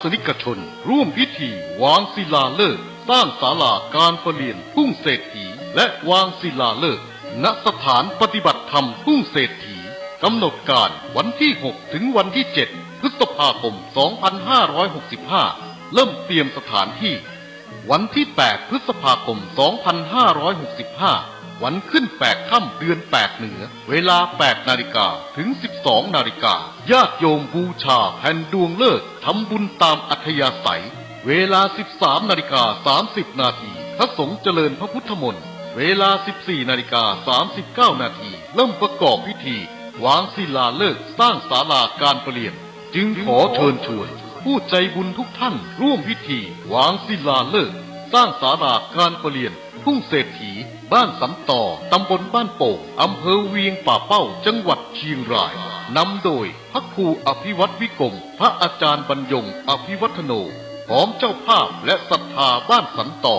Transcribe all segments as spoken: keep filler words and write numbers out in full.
สนิกชนร่วมพิธีวางศิลาฤกษ์สร้างศาลาการประเรียนทุ่งเศรษฐี และวางศิลาฤกษ์ ณ สถานปฏิบัติธรรมทุ่งเศรษฐี กำหนดการวันที่ หก ถึงวันที่ เจ็ด พฤษภาคม สองพันห้าร้อยหกสิบห้า เริ่มเตรียมสถานที่ วันที่ แปด พฤษภาคม สองพันห้าร้อยหกสิบห้า วันขึ้นแปดค่ำเดือนแปดเหนือ เวลา แปด นาฬิกา ถึง สิบสอง นาฬิกา ญาติโยมบูชาแผ่นดวงฤกษ์ ทำบุญตามอัธยาศัย เวลา สิบสาม นาฬิกา สามสิบ นาที พระสงฆ์เจริญพระพุทธมนต์ เวลา สิบสี่ นาฬิกา สามสิบเก้า นาที เริ่มประกอบพิธี วางศิลาฤกษ์สร้างศาลาการประเรียน จึงขอเชิญชวนผู้ใจบุญทุกท่านร่วมพิธีวางศิลาฤกษ์สร้างศาลาการประเรียนทุ่งเศรษฐี บ้านสันต่อ ตำบลบ้านโป่ง อำเภอเวียงป่าเป้า จังหวัดเชียงราย นำโดยพระครูอภิวัตรวิกรม พระอาจารย์บรรยง อภิวัฒโน พร้อมเจ้าภาพและศรัทธาบ้านสันต่อ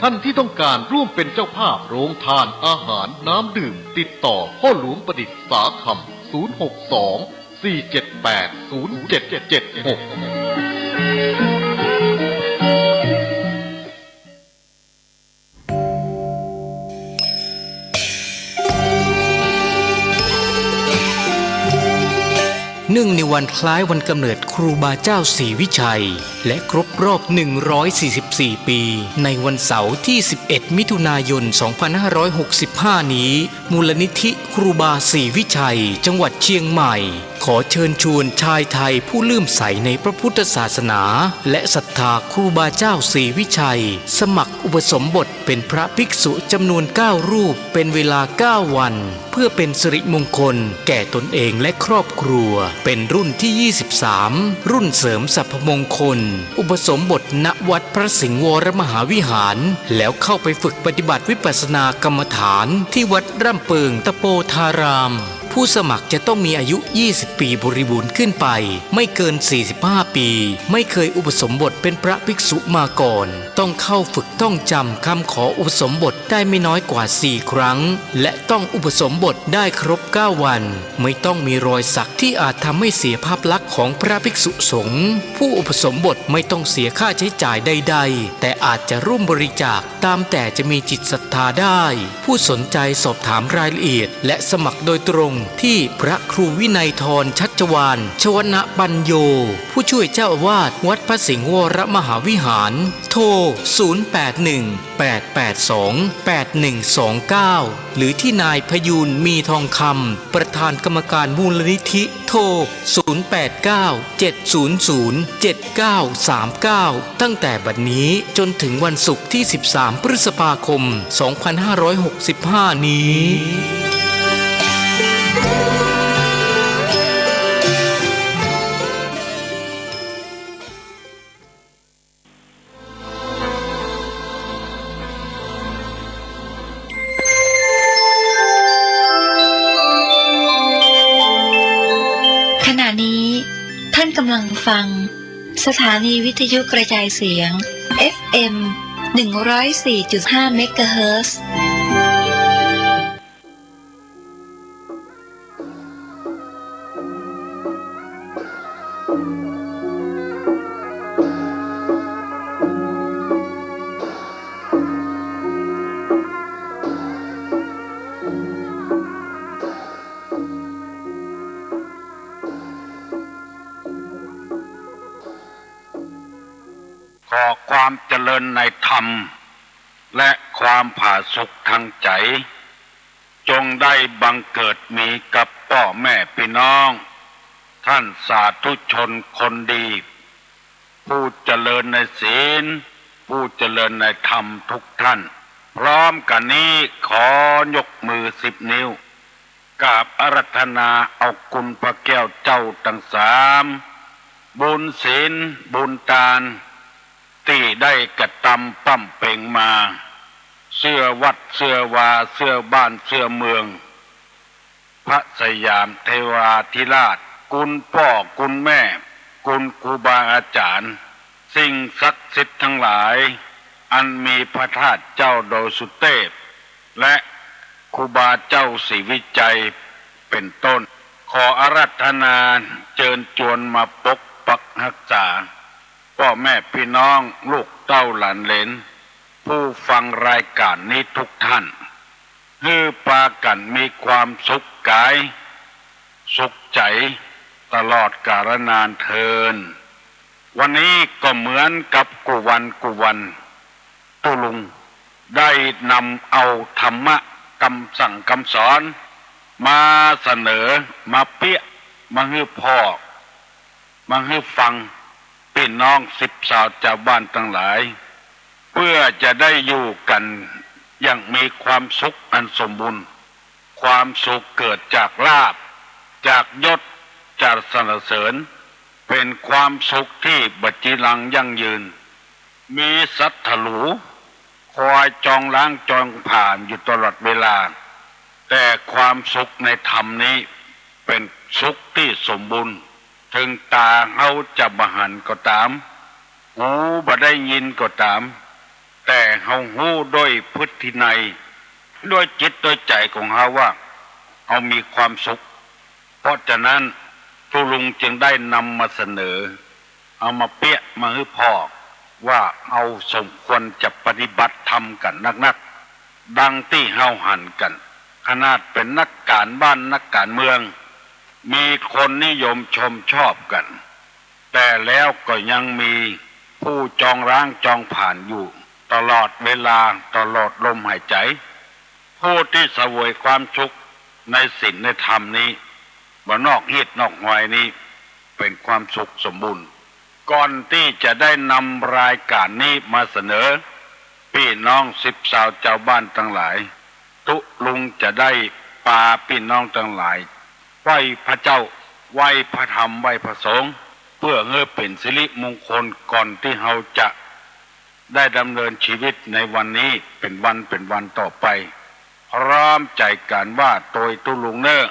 ท่านที่ต้องการร่วมเป็นเจ้าภาพโรงทานอาหารน้ำดื่ม ติดต่อพ่อหลวงประดิษฐ์สาคำ ศูนย์หกสอง สี่เจ็ดแปด ศูนย์เจ็ดเจ็ดหก เนื่องในวันคล้ายวันกำเนิดครูบาเจ้าศรีวิชัย และครบรอบ หนึ่งร้อยสี่สิบสี่ ปี ในวันเสาร์ที่ สิบเอ็ด มิถุนายน สองพันห้าร้อยหกสิบห้า นี้ มูลนิธิครูบาศรีวิชัย จังหวัดเชียงใหม่ ขอเชิญชวนชายไทยผู้เลื่อมใสในพระพุทธศาสนา และศรัทธาครูบาเจ้าศรีวิชัย สมัครอุปสมบทเป็นพระภิกษุจำนวนเก้ารูป เป็นเวลาเก้าวัน เพื่อเป็นสิริมงคลแก่ตนเองและครอบครัว เป็นรุ่นที่ ยี่สิบสาม รุ่นเสริมสรรพมงคล อุปสมบทณวัดพระสิงห์วรมหาวิหาร แล้วเข้าไปฝึกปฏิบัติวิปัสสนากรรมฐานที่วัดร่ำเปิงตะโปธาราม ผู้สมัครจะต้องมีอายุ ยี่สิบ ปีบริบูรณ์ขึ้นไป ไม่เกิน สี่สิบห้า ปี ไม่เคยอุปสมบทเป็นพระภิกษุมาก่อน ต้องเข้าฝึกท่องจำคำขออุปสมบทได้ไม่น้อยกว่า สี่ ครั้ง และต้องอุปสมบทได้ครบ เก้า วัน ไม่ต้องมีรอยสักที่อาจทำให้เสียภาพลักษณ์ของพระภิกษุสงฆ์ ผู้อุปสมบทไม่ต้องเสียค่าใช้จ่ายใดๆ แต่อาจจะร่วมบริจาค ตามแต่จะมีจิตศรัทธาได้ ผู้สนใจสอบถามรายละเอียด และสมัครโดยตรงที่พระครูวินัยธร ชัชวาล ชวนะปัญโญ ผู้ช่วยเจ้าอาวาสวัดพระสิงห์วรมหาวิหาร โทร ศูนย์แปดหนึ่ง แปดแปดสอง แปดหนึ่งสองเก้า หรือที่นายพยูน มีทองคำ ประธานกรรมการมูลนิธิ โทร ศูนย์แปดเก้า เจ็ดศูนย์ศูนย์ เจ็ดเก้าสามเก้า ตั้งแต่บัดนี้จนถึงวันศุกร์ที่ สิบสาม พฤษภาคม สองพันห้าร้อยหกสิบห้า นี้ ขณะนี้ท่านกำลังฟังสถานีวิทยุกระจายเสียง เอฟเอ็ม หนึ่งร้อยสี่จุดห้า เมกะเฮิรตซ์ ขอความเจริญในธรรม และความผาสุกทางใจ๋ จงได้บังเกิดมีกับป้อแม่ปี้น้อง ท่านสาธุชนคนดี ผู้เจริญในศีล ผู้เจริญในธรรมทุกท่าน พร้อมกั๋นนี้ขอยกมือสิบนิ้ว กราบอาราธนาเอาคุณพระแก้วเจ้าตังสาม บุญศีล บุญตาน ตี้ได้กระตำปำเป็งมา เสื้อวัด เสื้อวา เสื้อบ้าน เสื้อเมือง พระสยามเทวาธิราช คุณป้อ คุณแม่ คุณครูบาอาจ๋ารย์ สิ่งศักดิ์สิทธิ์ตังหลาย อันมีพระธาตุเจ้าดอยสุเตพ และครูบาเจ้าศรีวิชัย เป๋นต้น ขออาราธนาเจิญจวนมาปกปักฮักษา ป้อแม่ปี้น้อง ลูกเต้าหลานเหลน ผู้ฟังรายก๋านนี้กู้ต้าน หื้อปากั๋นมีความสุขก๋าย สุขใจ๋ ตลอดกาลนานเทอญ วันนี้ก็เหมือนกับกู้วันกู้วัน ตุ๊ลุงได้นำเอาธรรมะกำสั่งกำสอน มาเสนอ มาเปี้ย มาหื้อพอก มาหื้อฟัง ปี้น้องสิบสาวจาวบ้านตังหลาย เปื้อจะได้อยู่กั๋นอย่างมีความสุขอันสมบูรณ์ ความสุขเกิดจากลาภ จากยศ จากสรรเสริญ เป๋นความสุขตี้บ่จีรังยั่งยืน มีศัตรู๋คอยจองล้างจองผลาญอยู่ตลอดเวลา แต่ความสุขในธรรมนี้เป๋นสุขตี้สมบูรณ์ เถิงต๋าเฮาจะบ่หันก็ต๋าม หูบ่ได้ยินก็ต๋าม แต่เฮาฮู้โดยพฤตินัย โดยจิตโดยใจ๋ของเฮาว่า เฮามีความสุข เพราะฉะนั้นตุ๊ลุงจึงได้นำมาเสนอ เอามาเปี้ย มาหื้อพอก ว่าเฮาสมควรจะปฏิบัติธรรมกั๋นนักๆ ดังตี้เฮาหันกั๋น ขนาดเป๋นนักก๋านบ้านนักก๋านเมือง มีคนนิยมชมชอบกั๋น แต่แล้วก็ยังมีผู้จองล้างจองผลาญอยู่ตลอดเวลา ตลอดลมหายใจ๋ ผู้ตี้เสวยความสุขในศีลในธรรมนี้ บ่นอกฮีตนอกฮอยนี้ เป๋นความสุขสมบูรณ์ ก่อนตี้จะได้นำรายก๋านนี้มาเสนอ ปี้น้องสิบสาวจาวบ้านตังหลาย ตุ๊ลุงจะได้ปาปี้น้องตังหลาย ไหว้พระเจ้า ไหว้พระธรรม ไหว้พระสงฆ์ เปื้อหื้อเป๋นสิริมงคล ก่อนตี้เฮาจะได้ดำเนินชีวิตในวันนี้ เป๋นวัน เป๋นวันต่อไป พร้อมใจ๋กั๋นว่าโตยตุ๊ลุงเน่อ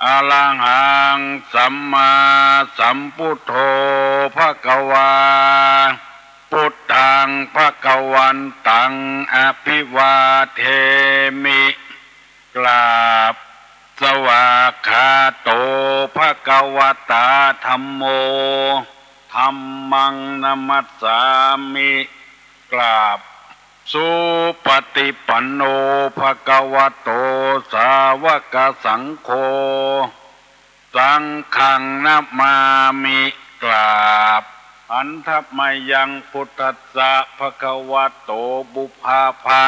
อะระหัง สัมมาสัมพุทโธ ภะคะวา พุทธัง ภะคะวันตัง อะภิวาเทมิ กราบ สวากขาโต ภะคะวะตา ธัมโม ธัมมัง นะมัสสามิ กราบ สุปะติปันโน ภะคะวะโต สาวกสังโฆ สังฆัง นะมามิ กราบ หันทะมะยัง พุทธัสสะ ภะคะวะโต ปุพพะ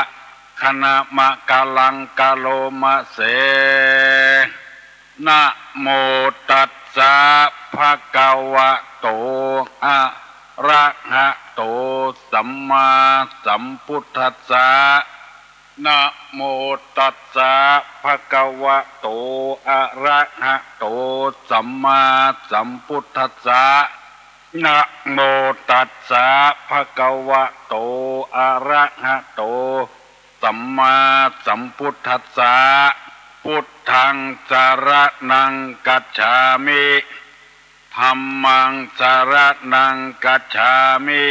คะนะมะกะลัง กะโรมะเส นะโมตัสสะ ภะคะวะโต อะระหะโต สัมมาสัมพุทธัสสะ นะโมตัสสะ ภะคะวะโต อะระหะโต สัมมาสัมพุทธัสสะ นะโมตัสสะ ภะคะวะโต อะระหะโต สัมมาสัมพุทธัสสะ พุทธัง สะระณัง กัจฉามิ ธัมมัง สะระณัง กัจฉามิ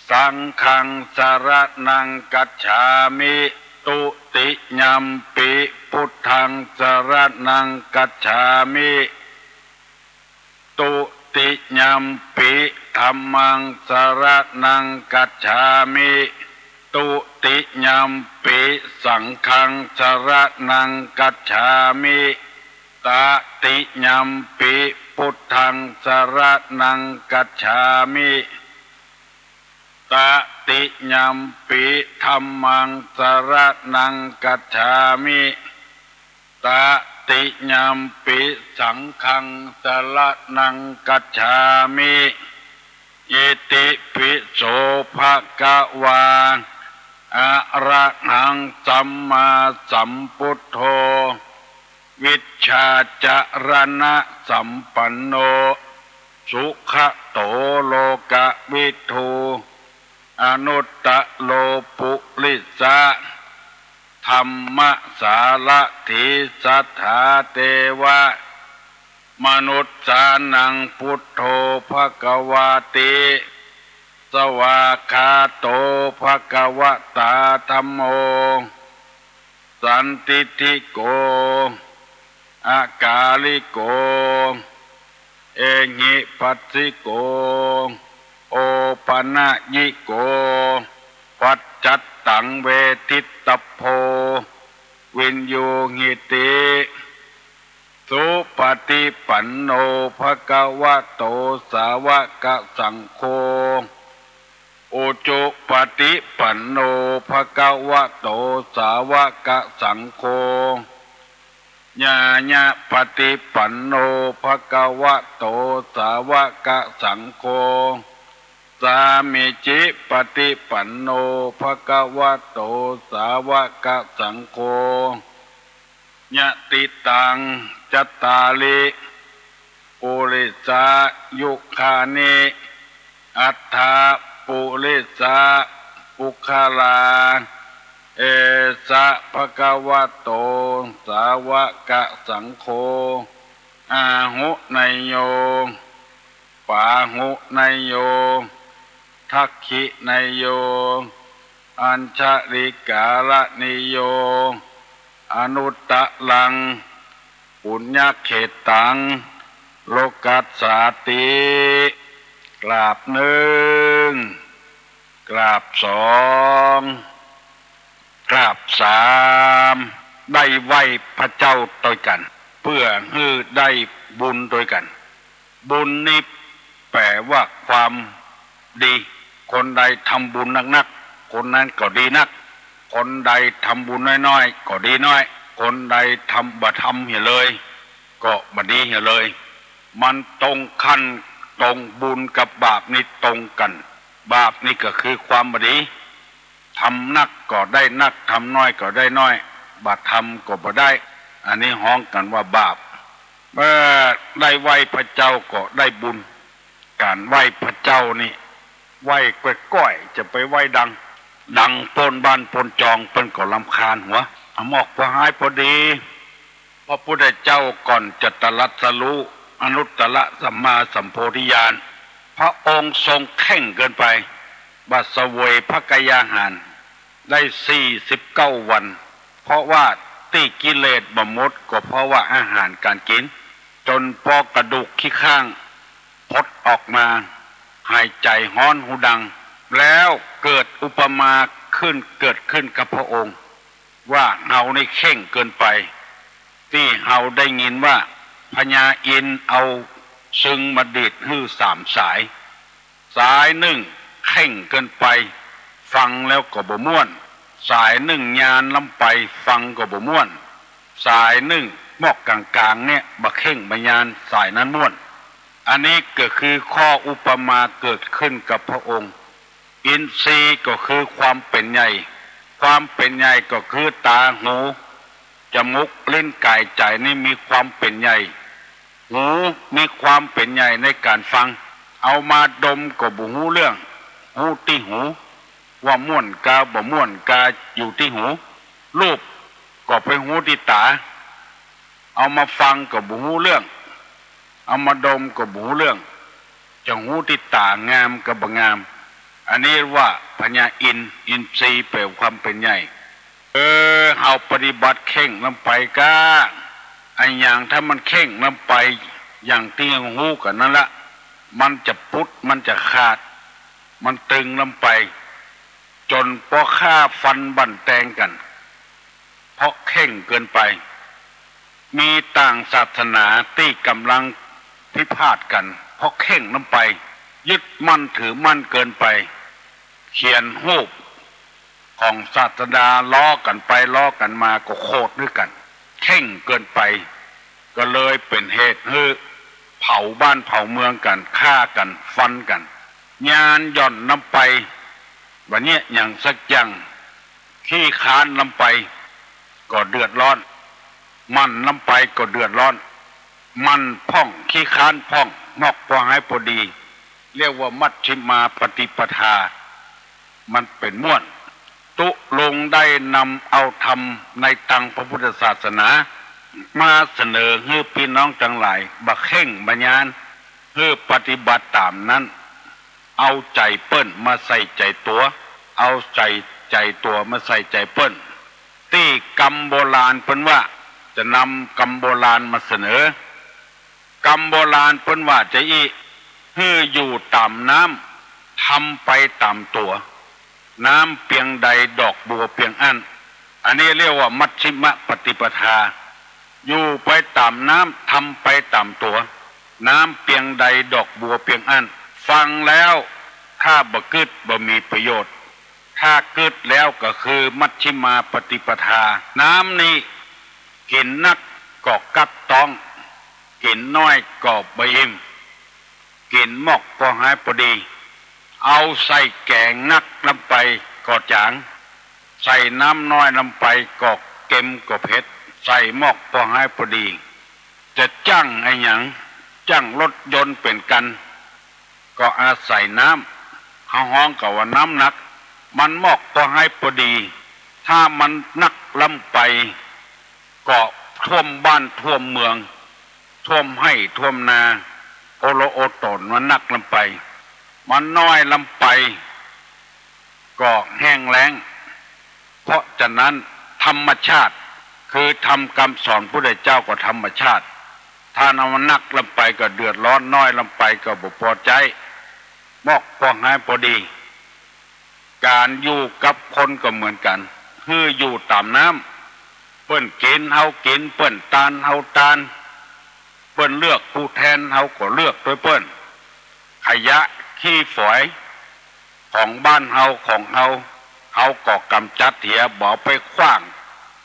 สังฆัง สะระณัง กัจฉามิ ตุติยัมปิ พุทธัง สะระณัง กัจฉามิ ตุติยัมปิ ธัมมัง สะระณัง กัจฉามิ ตุติยัมปิ สังฆัง สะระณัง กัจฉามิ ตะติยัมปิ พุทธัง สะระณัง กัจฉามิ ตะติยัมปิ ธัมมัง สะระณัง กัจฉามิ ตะติยัมปิ สังฆัง สะระณัง กัจฉามิ อิติปิโส ภะคะวา อะระหัง สัมมาสัมพุทโธ วิชชาจะระณะสัมปันโน สุขะโต โลกะวิทู อนุตตะโร ปุริสะ ธัมมะสารถี สัทธา เตวะ มนุสสานัง พุทโธ ภะคะวาติ สวากขาโต ภะคะวะตา ธัมโม สันทิฏฐิโก อะกาลิโก เอหิปัสสิโก นยิโก ปัจจัตตังเวทิตตัพโพ วินยูหิติ สุปฏิปันโน ภะคะวะโต สาวะกะสังโฆ อุจุปฏิปันโน ภะคะวะโต สาวะกะสังโฆ ญาณะปฏิปันโน ภะคะวะโต สาวะกะสังโฆ สามีจิปฏิปันโน ภะคะวะโต สาวะกะสังโฆ ยะติตัง จัตตาริ ปุริสายุคานิ อัตถะปุริสะปุคคลา เอสะ ภะคะวะโต สาวะกะสังโฆ อาหุเนยโย ปาหุเนยโย ทักขิเนยโย อัญชลิกาลเนยโย อนุตตรัง ปุญญเขตัง โลกัสสาติ กราบนึ่ง กราบสอง กราบสาม ได้ไหว้พระเจ้าตวยกั๋น เปื้อหื้อได้บุญตวยกั๋น บุญนี้แป๋ว่าความดี คนใดทำบุญนักๆ คนนั้นก็ดีนัก คนใดทำบุญน้อยๆ ก็ดีน้อย คนใดทำ บ่ทำเหียเลย ก็บ่ดีเหียเลย มันตรงขั้น ตรง บุญกับบาปนี่ตรงกั๋น บาปนี่ก็คือความบ่ดี ทำนักก็ได้นัก ทำน้อยก็ได้น้อย บ่ทำก็บ่ได้ อันนี้ฮ้องกั๋นว่าบาป เมื่อได้ไหว้พระเจ้าก็ได้บุญ ก๋านไหว้พระเจ้านี่ ไหว้ก้อยๆ จะไปไหว้ดัง ดังโป้นบ้านโป้นจอง เปิ้นก็รำคาญหัว อำออกพอฮ้ายพอดี พระพุทธเจ้าก่อนจะตรัสรู้อนุตตรสัมมาสัมโพธิญาณ พระองค์ทรงเคร่งเกินไป บ่เสวยพระกายาหารได้สี่สิบเก้าวัน เพราะว่าตี้กิเลสบ่หมด ก็เพราะว่าอาหารก๋านกิ๋น จ๋นปอกระดูกขี้ข้างผดออกมา หายใจ๋ฮ้อนฮูดัง แล้วเกิดอุปมาขึ้น เกิดขึ้นกับพระองค์ ว่าเฮานี่เคร่งเกินไป ตี้เฮาได้ยินว่าพญาอินทร์เอาชึงมาดีดหื้อสามสาย สายนึ่งเคร่งเกินไป ฟังแล้วก็บ่ม่วน สายนึ่งญาณล้ำไป ฟังก็บ่ม่วน สายนึ่งมอกก๋างๆ เนี่ย บ่เคร่งบ่ญาณ สายนั้นม่วน อันนี้ก็คือข้ออุปมาเกิดขึ้นกับพระองค์ อินทรีย์ก็คือความเป๋นใหญ่ ความเป๋นใหญ่ก็คือต๋า หู จมูก ลิ้น ก๋าย ใจ๋ นี่มีความเป๋นใหญ่ หูมีความเป๋นใหญ่ในก๋านฟัง เอามาดมก็บ่ฮู้เรื่อง ฮู้ตี้หู ว่าม่วนกาบ่ม่วนกาอยู่ตี้หู รูปก็ไปฮู้ตี้ต๋า เอามาฟังก็บ่ฮู้เรื่อง เอามาดมก็บ่ฮู้เรื่อง จะฮู้ตี้ต๋างามกับบ่งาม อันนี้ว่าพญาอินทร์ อินทรีย์แป๋ความเป๋นใหญ่ เออ เฮาปฏิบัติเคร่งล้ำไปก้า อะหยังถ้ามันเคร่งล้ำไป อย่างตี้ฮู้กั๋นนั้นละ มันจะปุด มันจะขาด มันตึงล้ำไป จ๋นปอฆ่าฟันบั่นแตงกั๋น เพราะเคร่งเกินไป มีต่างศาสนาตี้ก่ำลังพิพาทกั๋น เพราะเคร่งล้ำไป ยึดมั่นถือมั่นเกินไป เขียนฮูปของศาสดาล้อกั๋นไปล้อกั๋นมาก็โขดหื้อกั๋น เคร่งเกินไป ก็เลยเป๋นเหตุหื้อเผาบ้านเผาเมืองกั๋น ฆ่ากั๋น ฟันกั๋น ญาณหย่อนล้ำไป บ่เยียะหยังสักอย่าง ขี้ค้านล้ำไป ก็เดือดร้อน หมั่นล้ำไปก็เดือดร้อน หมั่นพ่อง ขี้ค้านพ่อง มอกพอฮ้ายพอดี เรียกว่ามัชฌิมาปฏิปทา มันเป๋นม่วน ตุ๊ลุงได้นำเอาธรรมในตังพระพุทธศาสนา มาเสนอหื้อปี้น้องตังหลาย บ่เคร่งบ่ญาณ หื้อปฏิบัติต๋ามนั้น เอาใจ๋เปิ้นมาใส่ใจ๋ตั๋ว เอาใจ๋ ใจ๋ตั๋วมาใส่ใจ๋เปิ้น ตี้กำโบราณเปิ้นว่า จะนำกำโบราณมาเสนอ กำโบราณเปิ้นว่าจะอี้ หื้ออยู่ต๋ามน้ำ ทำไปต๋ามตั๋ว น้ำเปียงใดดอกบัวเปียงอั้น อันนี้เรียกว่ามัชฌิมปฏิปทา อยู่ไปต๋ามน้ำ ทำไปต๋ามตั๋ว น้ำเปียงใดดอกบัวเปียงอั้น ฟังแล้วถ้าบ่กึ๊ดบ่มีประโยชน์ ถ้ากึ๊ดแล้วก็คือมัชฌิมาปฏิปทา น้ำนี้กิ๋นนักก็กั๊กต๊อง กิ๋นน้อยก็บ่อิ่ม กิ๋นมอกปอหายปอดี เอาใส่แก๋งนักลำไปก็จ๋าง ใส่น้ำน้อยลำไปก็เก็มก็เผ็ด ใส่มอกปอหายปอดี จะจ้างอะหยัง จ้างรถยนต์เป๋นกั๋น ก็อาศัยน้ำ เฮาฮ้องกั๋นว่าน้ำหนัก มันมอกปอหายปอดี ถ้ามันนักลำไป ก็ท่วมบ้านท่วมเมือง ท่วมไฮ่ท่วมนา โอละโอต๋น มันนักลำไป มันน้อยลำไป ก็แห้งแล้ง เพราะฉะนั้นธรรมชาติ คือธรรมกำสอนพุทธเจ้าก็ธรรมชาติ ถ้ามันนักลำไปก็เดือดร้อน น้อยลำไปก็บ่ปอใจ๊ มอกปอหายปอดี ก๋านอยู่กับคนก็เหมือนกั๋น หื้ออยู่ต๋ามน้ำ เปิ้นกิ๋นเฮากิ๋น เปิ้นตานเฮาตาน เปิ้นเลือกผู้แทนเฮาก็เลือกตวยเปิ้น ขยะขี้ฝอยของบ้านเฮาของเฮา เฮาก็ก๋ำจัดเหีย บ่เอาไปขว้าง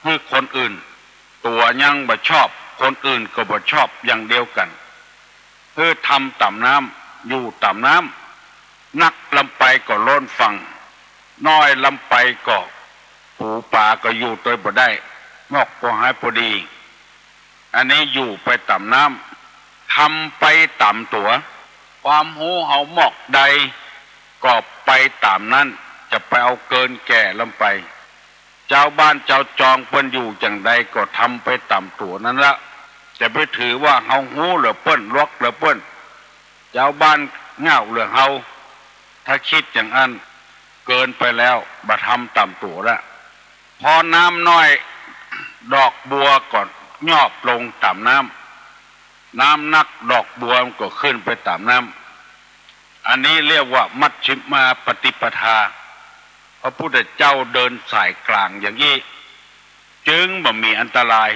หื้อคนอื่น ตั๋วยังบ่ชอบ คนอื่นก็บ่ชอบอย่างเดียวกั๋น หื้อทำต๋ามน้ำ อยู่ต๋ามน้ำ นักลำไปก็ล้นฝั่ง น้อยลำไปก็ปู๋ป๋าก็อยู่ตวยบ่ได้ มอกปอหายปอดี อันนี้อยู่ไปต๋ามน้ำ ทำไปต๋ามตั๋ว ความฮู้เฮามอกใด ก็ไปต๋ามนั้น จะไปเอาเกินแก่ลำไป จาวบ้านจาวจองเปิ้นอยู่จั่งใดก็ทำไปต๋ามตั๋วนั้นละ จะไปถือว่าเฮาฮู้เหลือเปิ้น ลวกเหลือเปิ้น จาวบ้านง่าวเหลือเฮา ถ้ากึ๊ดอย่างอั้นเกินไปแล้ว บ่ทำต๋ามตั๋วละ พอน้ำน้อยดอกบัวก็ยอบลงต๋ามน้ำ น้ำนักดอกบัวมันก็ขึ้นไปต๋ามน้ำ อันนี้เรียกว่ามัชฌิมาปฏิปทา พระพุทธเจ้าเดินสายกลางอย่างอี้ จึงบ่มีอันตราย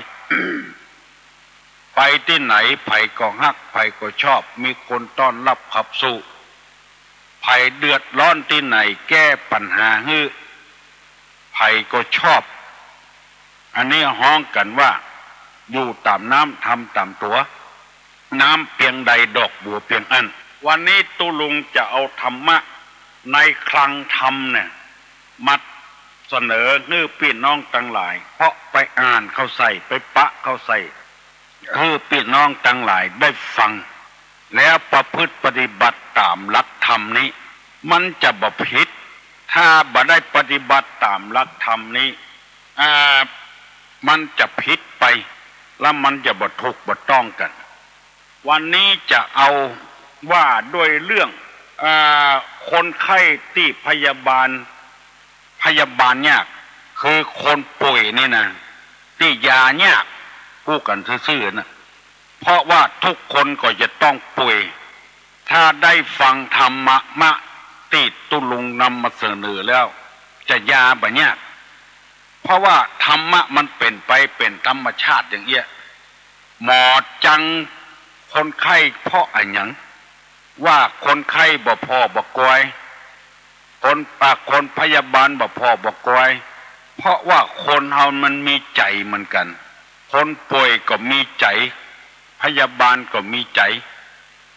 ไปตี้ไหนใผก็ฮัก ใผก็ชอบ มีคนต้อนฮับขับสู้ ใผเดือดร้อนตี้ไหนแก้ปัญหาหื้อ ใผก็ชอบ อันนี้ฮ้องกั๋นว่าอยู่ต๋ามน้ำ ทำต๋ามตั๋ว น้ำเปียงใดดอกบัวเปียงอั้น วันนี้ตุ๊ลุงจะเอาธรรมะในคลังธรรมเนี่ย มาเสนอหื้อปี้น้องตังหลาย เพราะไปอ่านเข้าใส่ ไปปะเข้าใส่ หื้อปี้น้องตังหลายได้ฟัง แล้วประพฤติปฏิบัติต๋ามหลักธรรมนี้ มันจะบ่ผิด ถ้าบ่ได้ปฏิบัติต๋ามหลักธรรมนี้ อ่า มันจะผิดไป แล้วมันจะบ่ถูกบ่ต้องกั๋น วันนี้จะเอาว่าด้วยเรื่อง อ่า คนไข้ตี้พยาบาล พยาบาลยาก คือคนป่วยนี่นะ ตี้ยายาก พูดกั๋นซื่อๆ นะ เพราะว่าทุกคนก็จะต้องป่วย ถ้าได้ฟังธรรมะมะตี้ตุ๊ลุงนำมาเสนอแล้ว จะยาบ่ยาก เพราะว่าธรรมะมันเป๋นไปเป๋นธรรมชาติอย่างเอี้ย หมอจังคนไข้เพราะอะหยัง ว่าคนไข้บ่ผ่อบ่กอย คน อ่า คนพยาบาลบ่ผ่อบ่กอย เพราะว่าคนเฮามันมีใจ๋เหมือนกั๋น คนป่วยก็มีใจ๋ พยาบาลก็มีใจ๋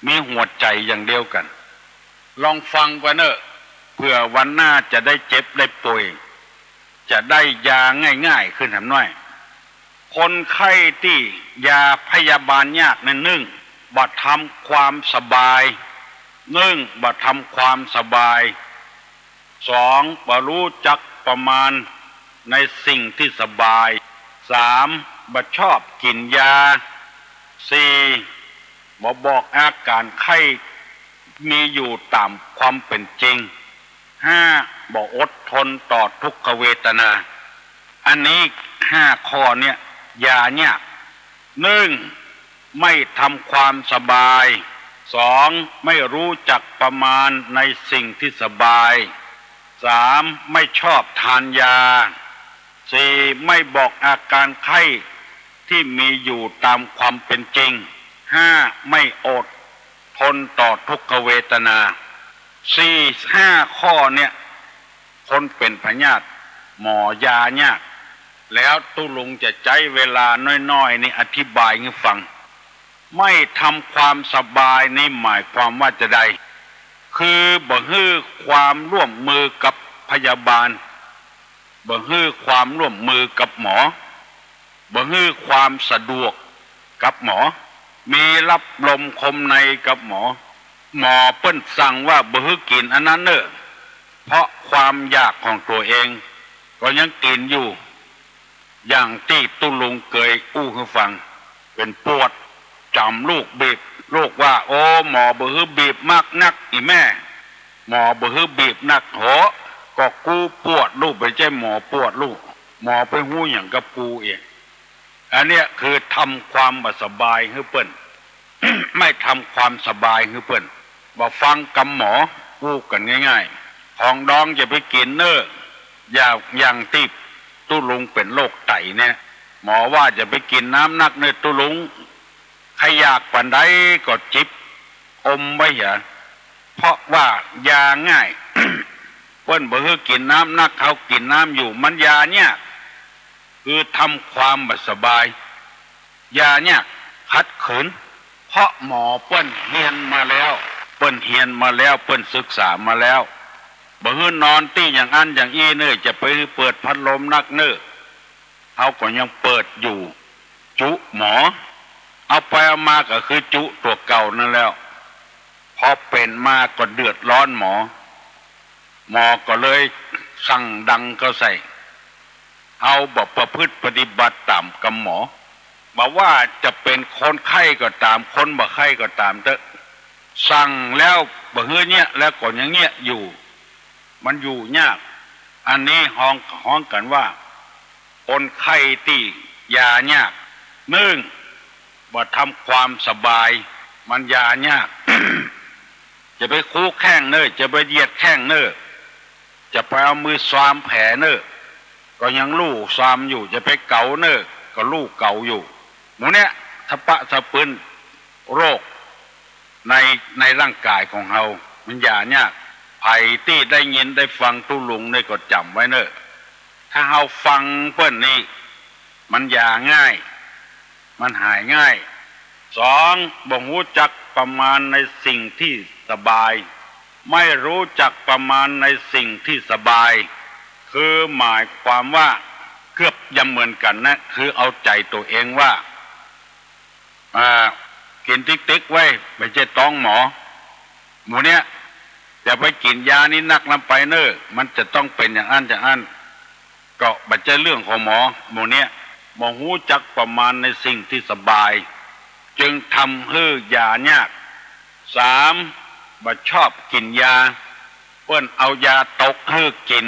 มีหัวใจ๋อย่างเดียวกั๋น ลองฟังก่อนเน่อ เผื่อวันหน้าจะได้เจ็บได้ป่วย จะได้ยาง่ายๆ ขึ้นหำน้อย คนไข้ตี้ยาพยาบาลยากนั้น นึ่ง บ่ทำความสบาย นึ่ง บ่ทำความสบาย สอง บ่ฮู้จักประมาณในสิ่งตี้สบาย สาม บ่ชอบกิ๋นยา สี่ บ่บอกอาก๋านไข้มีอยู่ต๋ามความเป๋นจริง ห้า บ่อดทนต่อทุกขเวทนา อันนี้ห้าข้อเนี่ยยายาก นึ่ง ไม่ทำความสบาย สอง ไม่รู้จักประมาณในสิ่งที่สบาย สาม ไม่ชอบทานยา สี่ ไม่บอกอาการไข้ที่มีอยู่ตามความเป็นจริง ห้า ไม่อดทนต่อทุกขเวทนา สี่ ห้าข้อเนี่ย คนเป๋นพยาธิหมอยายาก แล้วตุ๊ลุงจะใจ๊เวลาน้อยๆ นี่อธิบายหื้อฟัง ไม่ทำความสบายนี่หมายความว่าจาใด คือบ่หื้อความร่วมมือกับพยาบาล บ่หื้อความร่วมมือกับหมอ บ่หื้อความสะดวกกับหมอ มีลับลมคมในกับหมอ หมอเปิ้นสั่งว่าบ่หื้อกิ๋นอันนั้นเน่อ เพราะความอยากของตั๋วเองก็ยังกิ๋นอยู่ อย่างตี้ตุ๊ลุงเกยอู้หื้อฟัง เป๋นปวด จ๋ำลูกบีบ ลูกว่า โอ้ หมอบ่หื้อบีบมากนัก อี่แม่ หมอบ่หื้อบีบนัก โห ก็กูปวดลูก บ่ใจ้หมอปวดลูก หมอไปฮู้หยังกับกูอีก อันเนี้ยคือทำความบ่สบายหื้อเปิ้น ไม่ทำความสบายหื้อเปิ้น บ่ฟังกำหมอ อู้กั๋นง่ายๆ ของดองอย่าไปกิ๋นเน่อ อย่าง อย่างตี้ตุ๊ลุงเป๋นโรคไตเนี่ย หมอว่าอย่าไปกิ๋นน้ำนักเน่อตุ๊ลุง ใค่อยากปานใดก็จิบอมไว้เหีย เพราะว่ายาง่าย เปิ้นบ่หื้อกิ๋นน้ำนัก เฮากิ๋นน้ำอยู่ มันยายาก คือทำความบ่สบาย ยายาก ขัดขืน เพราะหมอเปิ้นเฮียนมาแล้ว เปิ้นเฮียนมาแล้ว เปิ้นศึกษามาแล้ว บ่หื้อนอนตี้อย่างอั้นอย่างอี้เน่อ จะไปหื้อเปิดพัดลมนักเน่อ เฮาก็ยังเปิดอยู่ จุหมอ เอาไปเอามาก็คือจุตั๋วเก่านั่นแล้ว พอเป๋นมาก็เดือดร้อนหมอ หมอก็เลยสั่งดังเข้าใส่ เฮาบ่ประพฤติปฏิบัติต๋ามกำหมอ บ่ว่าจะเป๋นคนไข้ก็ต๋าม คนบ่ไข้ก็ต๋ามเต๊อะ สั่งแล้วบ่หื้อเยียะ แล้วก็ยังเยียะอยู่ มันอยู่ยาก อันนี้ฮ้อง ฮ้องกั๋นว่า คนไข้ตี้ยายาก นึ่ง บ่ทำความสบาย มันยายาก จะไปคูแข้งเน่อ จะไปเหยียดแข้งเน่อ จะไปเอามือซามแผลเน่อ ก็ยังลู่ซามอยู่ จะไปเก๋าเน่อ ก็ลู่เก๋าอยู่ หมู่เนี้ย สะปะสะปืน โรคใน ในร่างก๋ายของเฮา มันยายาก ใผตี้ได้ยินได้ฟังตุ๊ลุงนี่ก็จ๋ำไว้เน่อ ถ้าเฮาฟังเปิ้นนี่ มันยาง่าย มันหายง่าย สอง บ่ฮู้จักประมาณในสิ่งที่สบาย ไม่รู้จักประมาณในสิ่งที่สบาย คือหมายความว่าเกือบจะเหมือนกั๋นนะ คือเอาใจ๋ตั๋วเองว่า อ่า กิ๋นติ๊กๆ ไว้ บ่ใจ้ต้องหมอ หมู่เนี้ย จะไปกิ๋นยานี้นักนำไปเน่อ มันจะต้องเป๋นอย่างอั้นอย่างอั้น ก็บ่ใจ้เรื่องของหมอ หมู่เนี้ย บ่ฮู้จักประมาณในสิ่งที่สบาย จึงทำหื้อยายาก สาม บ่ชอบกิ๋นยา เปิ้นเอายาตกหื้อกิ๋น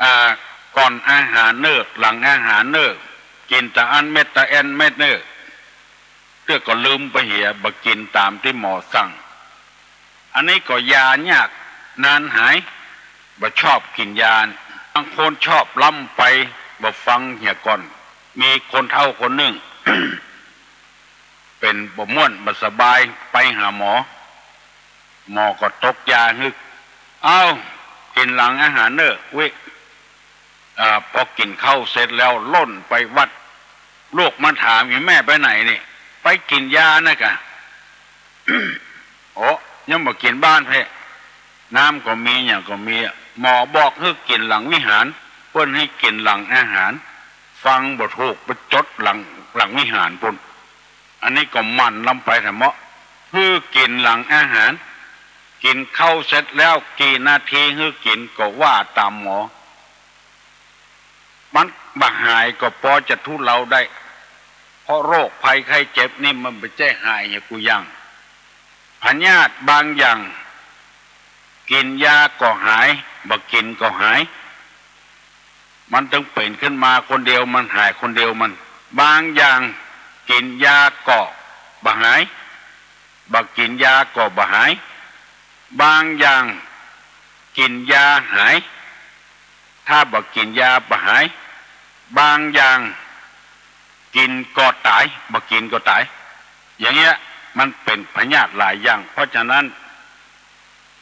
อ่า ก่อนอาหารเน่อ หลังอาหารเน่อ กิ๋นตะอั้นเม็ดตะอั้นเม็ดเน่อ เตื้อก็ลืมไปเหีย บ่กิ๋นต๋ามตี้หมอสั่ง อันนี้ก็ยายาก นานหาย บ่ชอบกิ๋นยา บางคนชอบล้ำไป บ่ฟังเหียก่อน มีคนเฒ่าคนนึ่ง เป๋นบ่ม่วนบ่สบาย ไปหาหมอ หมอก็ตกยาหื้อ เอ้า กิ๋นหลังอาหารเน่อ อุ๊ย อ่า พอกิ๋นข้าวเสร็จแล้วล่นไปวัด ลูกมาถาม อี่แม่ไปไหนนี่ ไปกิ๋นยานะกะ โอ้ ยังบ่กิ๋นบ้านแพ้ น้ำก็มี หยังก็มีอะ หมอบอกหื้อกิ๋นหลังวิหาร เปิ้นหื้อกิ๋นหลังอาหาร ฟังบ่ถูก ไปจดหลัง หลังวิหารปู้น อันนี้ก็หมั่นล้ำไปแท้เมาะ หื้อกิ๋นหลังอาหาร กิ๋นข้าวเสร็จแล้วกี่นาทีหื้อกิ๋นก็ว่าต๋ามหมอ มันบ่หายก็ปอจะทุเลาได้ เพราะโรคภัยไข้เจ็บนี่มันบ่ใจ้หายเหียกู้อย่าง พยาธิบางอย่าง กิ๋นยาก็หาย บ่กิ๋นก็หาย มันตึงเป๋นขึ้นมาคนเดียว มันหายคนเดียวมัน บางอย่างกิ๋นยาก็บ่หาย บ่กิ๋นยาก็บ่หาย บางอย่างกิ๋นยาหาย ถ้าบ่กิ๋นยาบ่หาย บางอย่างกิ๋นก็ต๋าย บ่กิ๋นก็ต๋าย อย่างเนี้ยมันเป๋นพยาธิหลายอย่าง เพราะฉะนั้น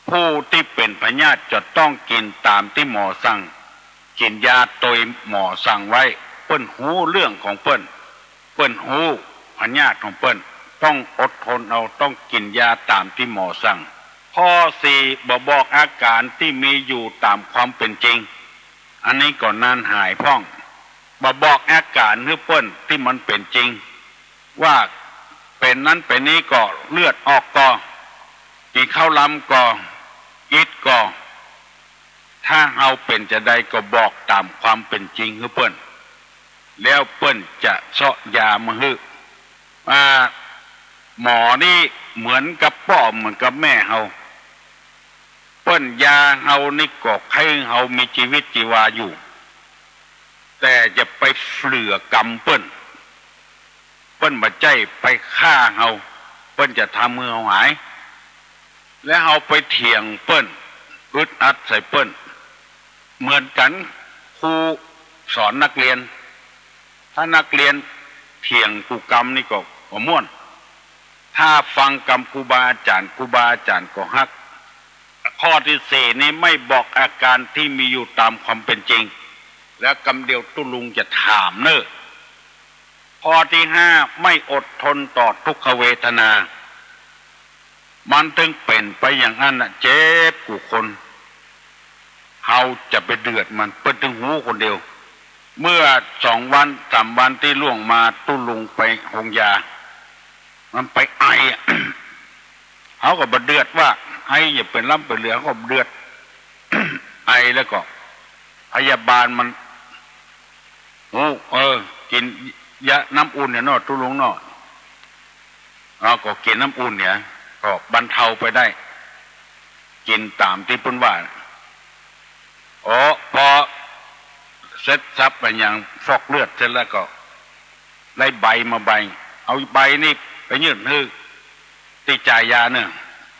ผู้ตี้เป๋นพยาธิจะต้องกิ๋นต๋ามตี้หมอสั่ง กิ๋นยาโตยหมอสั่งไว้ เปิ้นฮู้เรื่องของเปิ้น เปิ้นฮู้พยาธิของเปิ้น ต้องอดทนเอา ต้องกิ๋นยาต๋ามตี้หมอสั่ง ข้อสี่ บ่บอกอาก๋านตี้มีอยู่ต๋ามความเป๋นจริง อันนี้ก็นานหายพ่อง บ่บอกอาก๋านหื้อเปิ้นตี้มันเป๋นจริง ว่าเป๋นนั้นเป๋นนี้ก่อ เลือดออกก่อ กิ๋นข้าวลำก่อ อิดก่อ ถ้าเฮาเป๋นจาใดก็บอกต๋ามความเป๋นจริงหื้อเปิ้น แล้วเปิ้นจะเซาะยามาหื้อ อ่า หมอนี่เหมือนกับป้อเหมือนกับแม่เฮา เปิ้นยาเฮานี่ก็ใค่เฮามีจีวิตจีวาอยู่ แต่จะไปเฝือก๋รรมเปิ้น เปิ้นบ่ใจ้ไปฆ่าเฮา เปิ้นจะทำหื้อเฮาหาย และเฮาไปเถียงเปิ้น อึดอัดใส่เปิ้น เหมือนกั๋น ครูสอนนักเรียน ถ้านักเรียนเถียงกูกำนี่ก็บ่ม่วน ถ้าฟังกำครูบาอาจ๋ารย์ ครูบาอาจ๋ารย์ก็ฮัก ข้อตี้สี่นี้ไม่บอกอาก๋านตี้มีอยู่ต๋ามความเป๋นจริง แล้วกำเดียวตุ๊ลุงจะถามเน่อ ข้อตี้ห้าไม่อดทนต่อทุกขเวทนา มันตึงเป๋นไปอย่างอั้นน่ะ เจ็บกู้คน เฮาจะไปเดือดมัน เปิ้นตึงฮู้คนเดียว เมื่อสองวันสามวันตี้ล่วงมาตุ๊ลุงไปโฮงยา มันไปไออะ เฮาก็บ่เดือดว่า ไออย่าเป๋นล้ำเป๋นเหลือ เฮาก็บ่เดือด ไอแล้วก็ พยาบาลมัน ฮู้ เออ กิ๋นยาน้ำอุ่นเนี่ยเนาะ ตุ๊ลุงเนาะ เฮาก็กิ๋นน้ำอุ่นเนี่ย ก็บรรเทาไปได้ กิ๋นต๋ามตี้เปิ้นว่า โอ้ พอเสร็จสับอะหยังฟอกเลือดเสร็จแล้วก็ ได้ใบมาใบ เอาใบนี่ไปยื่นหื้อตี้จ่ายยาเน่อ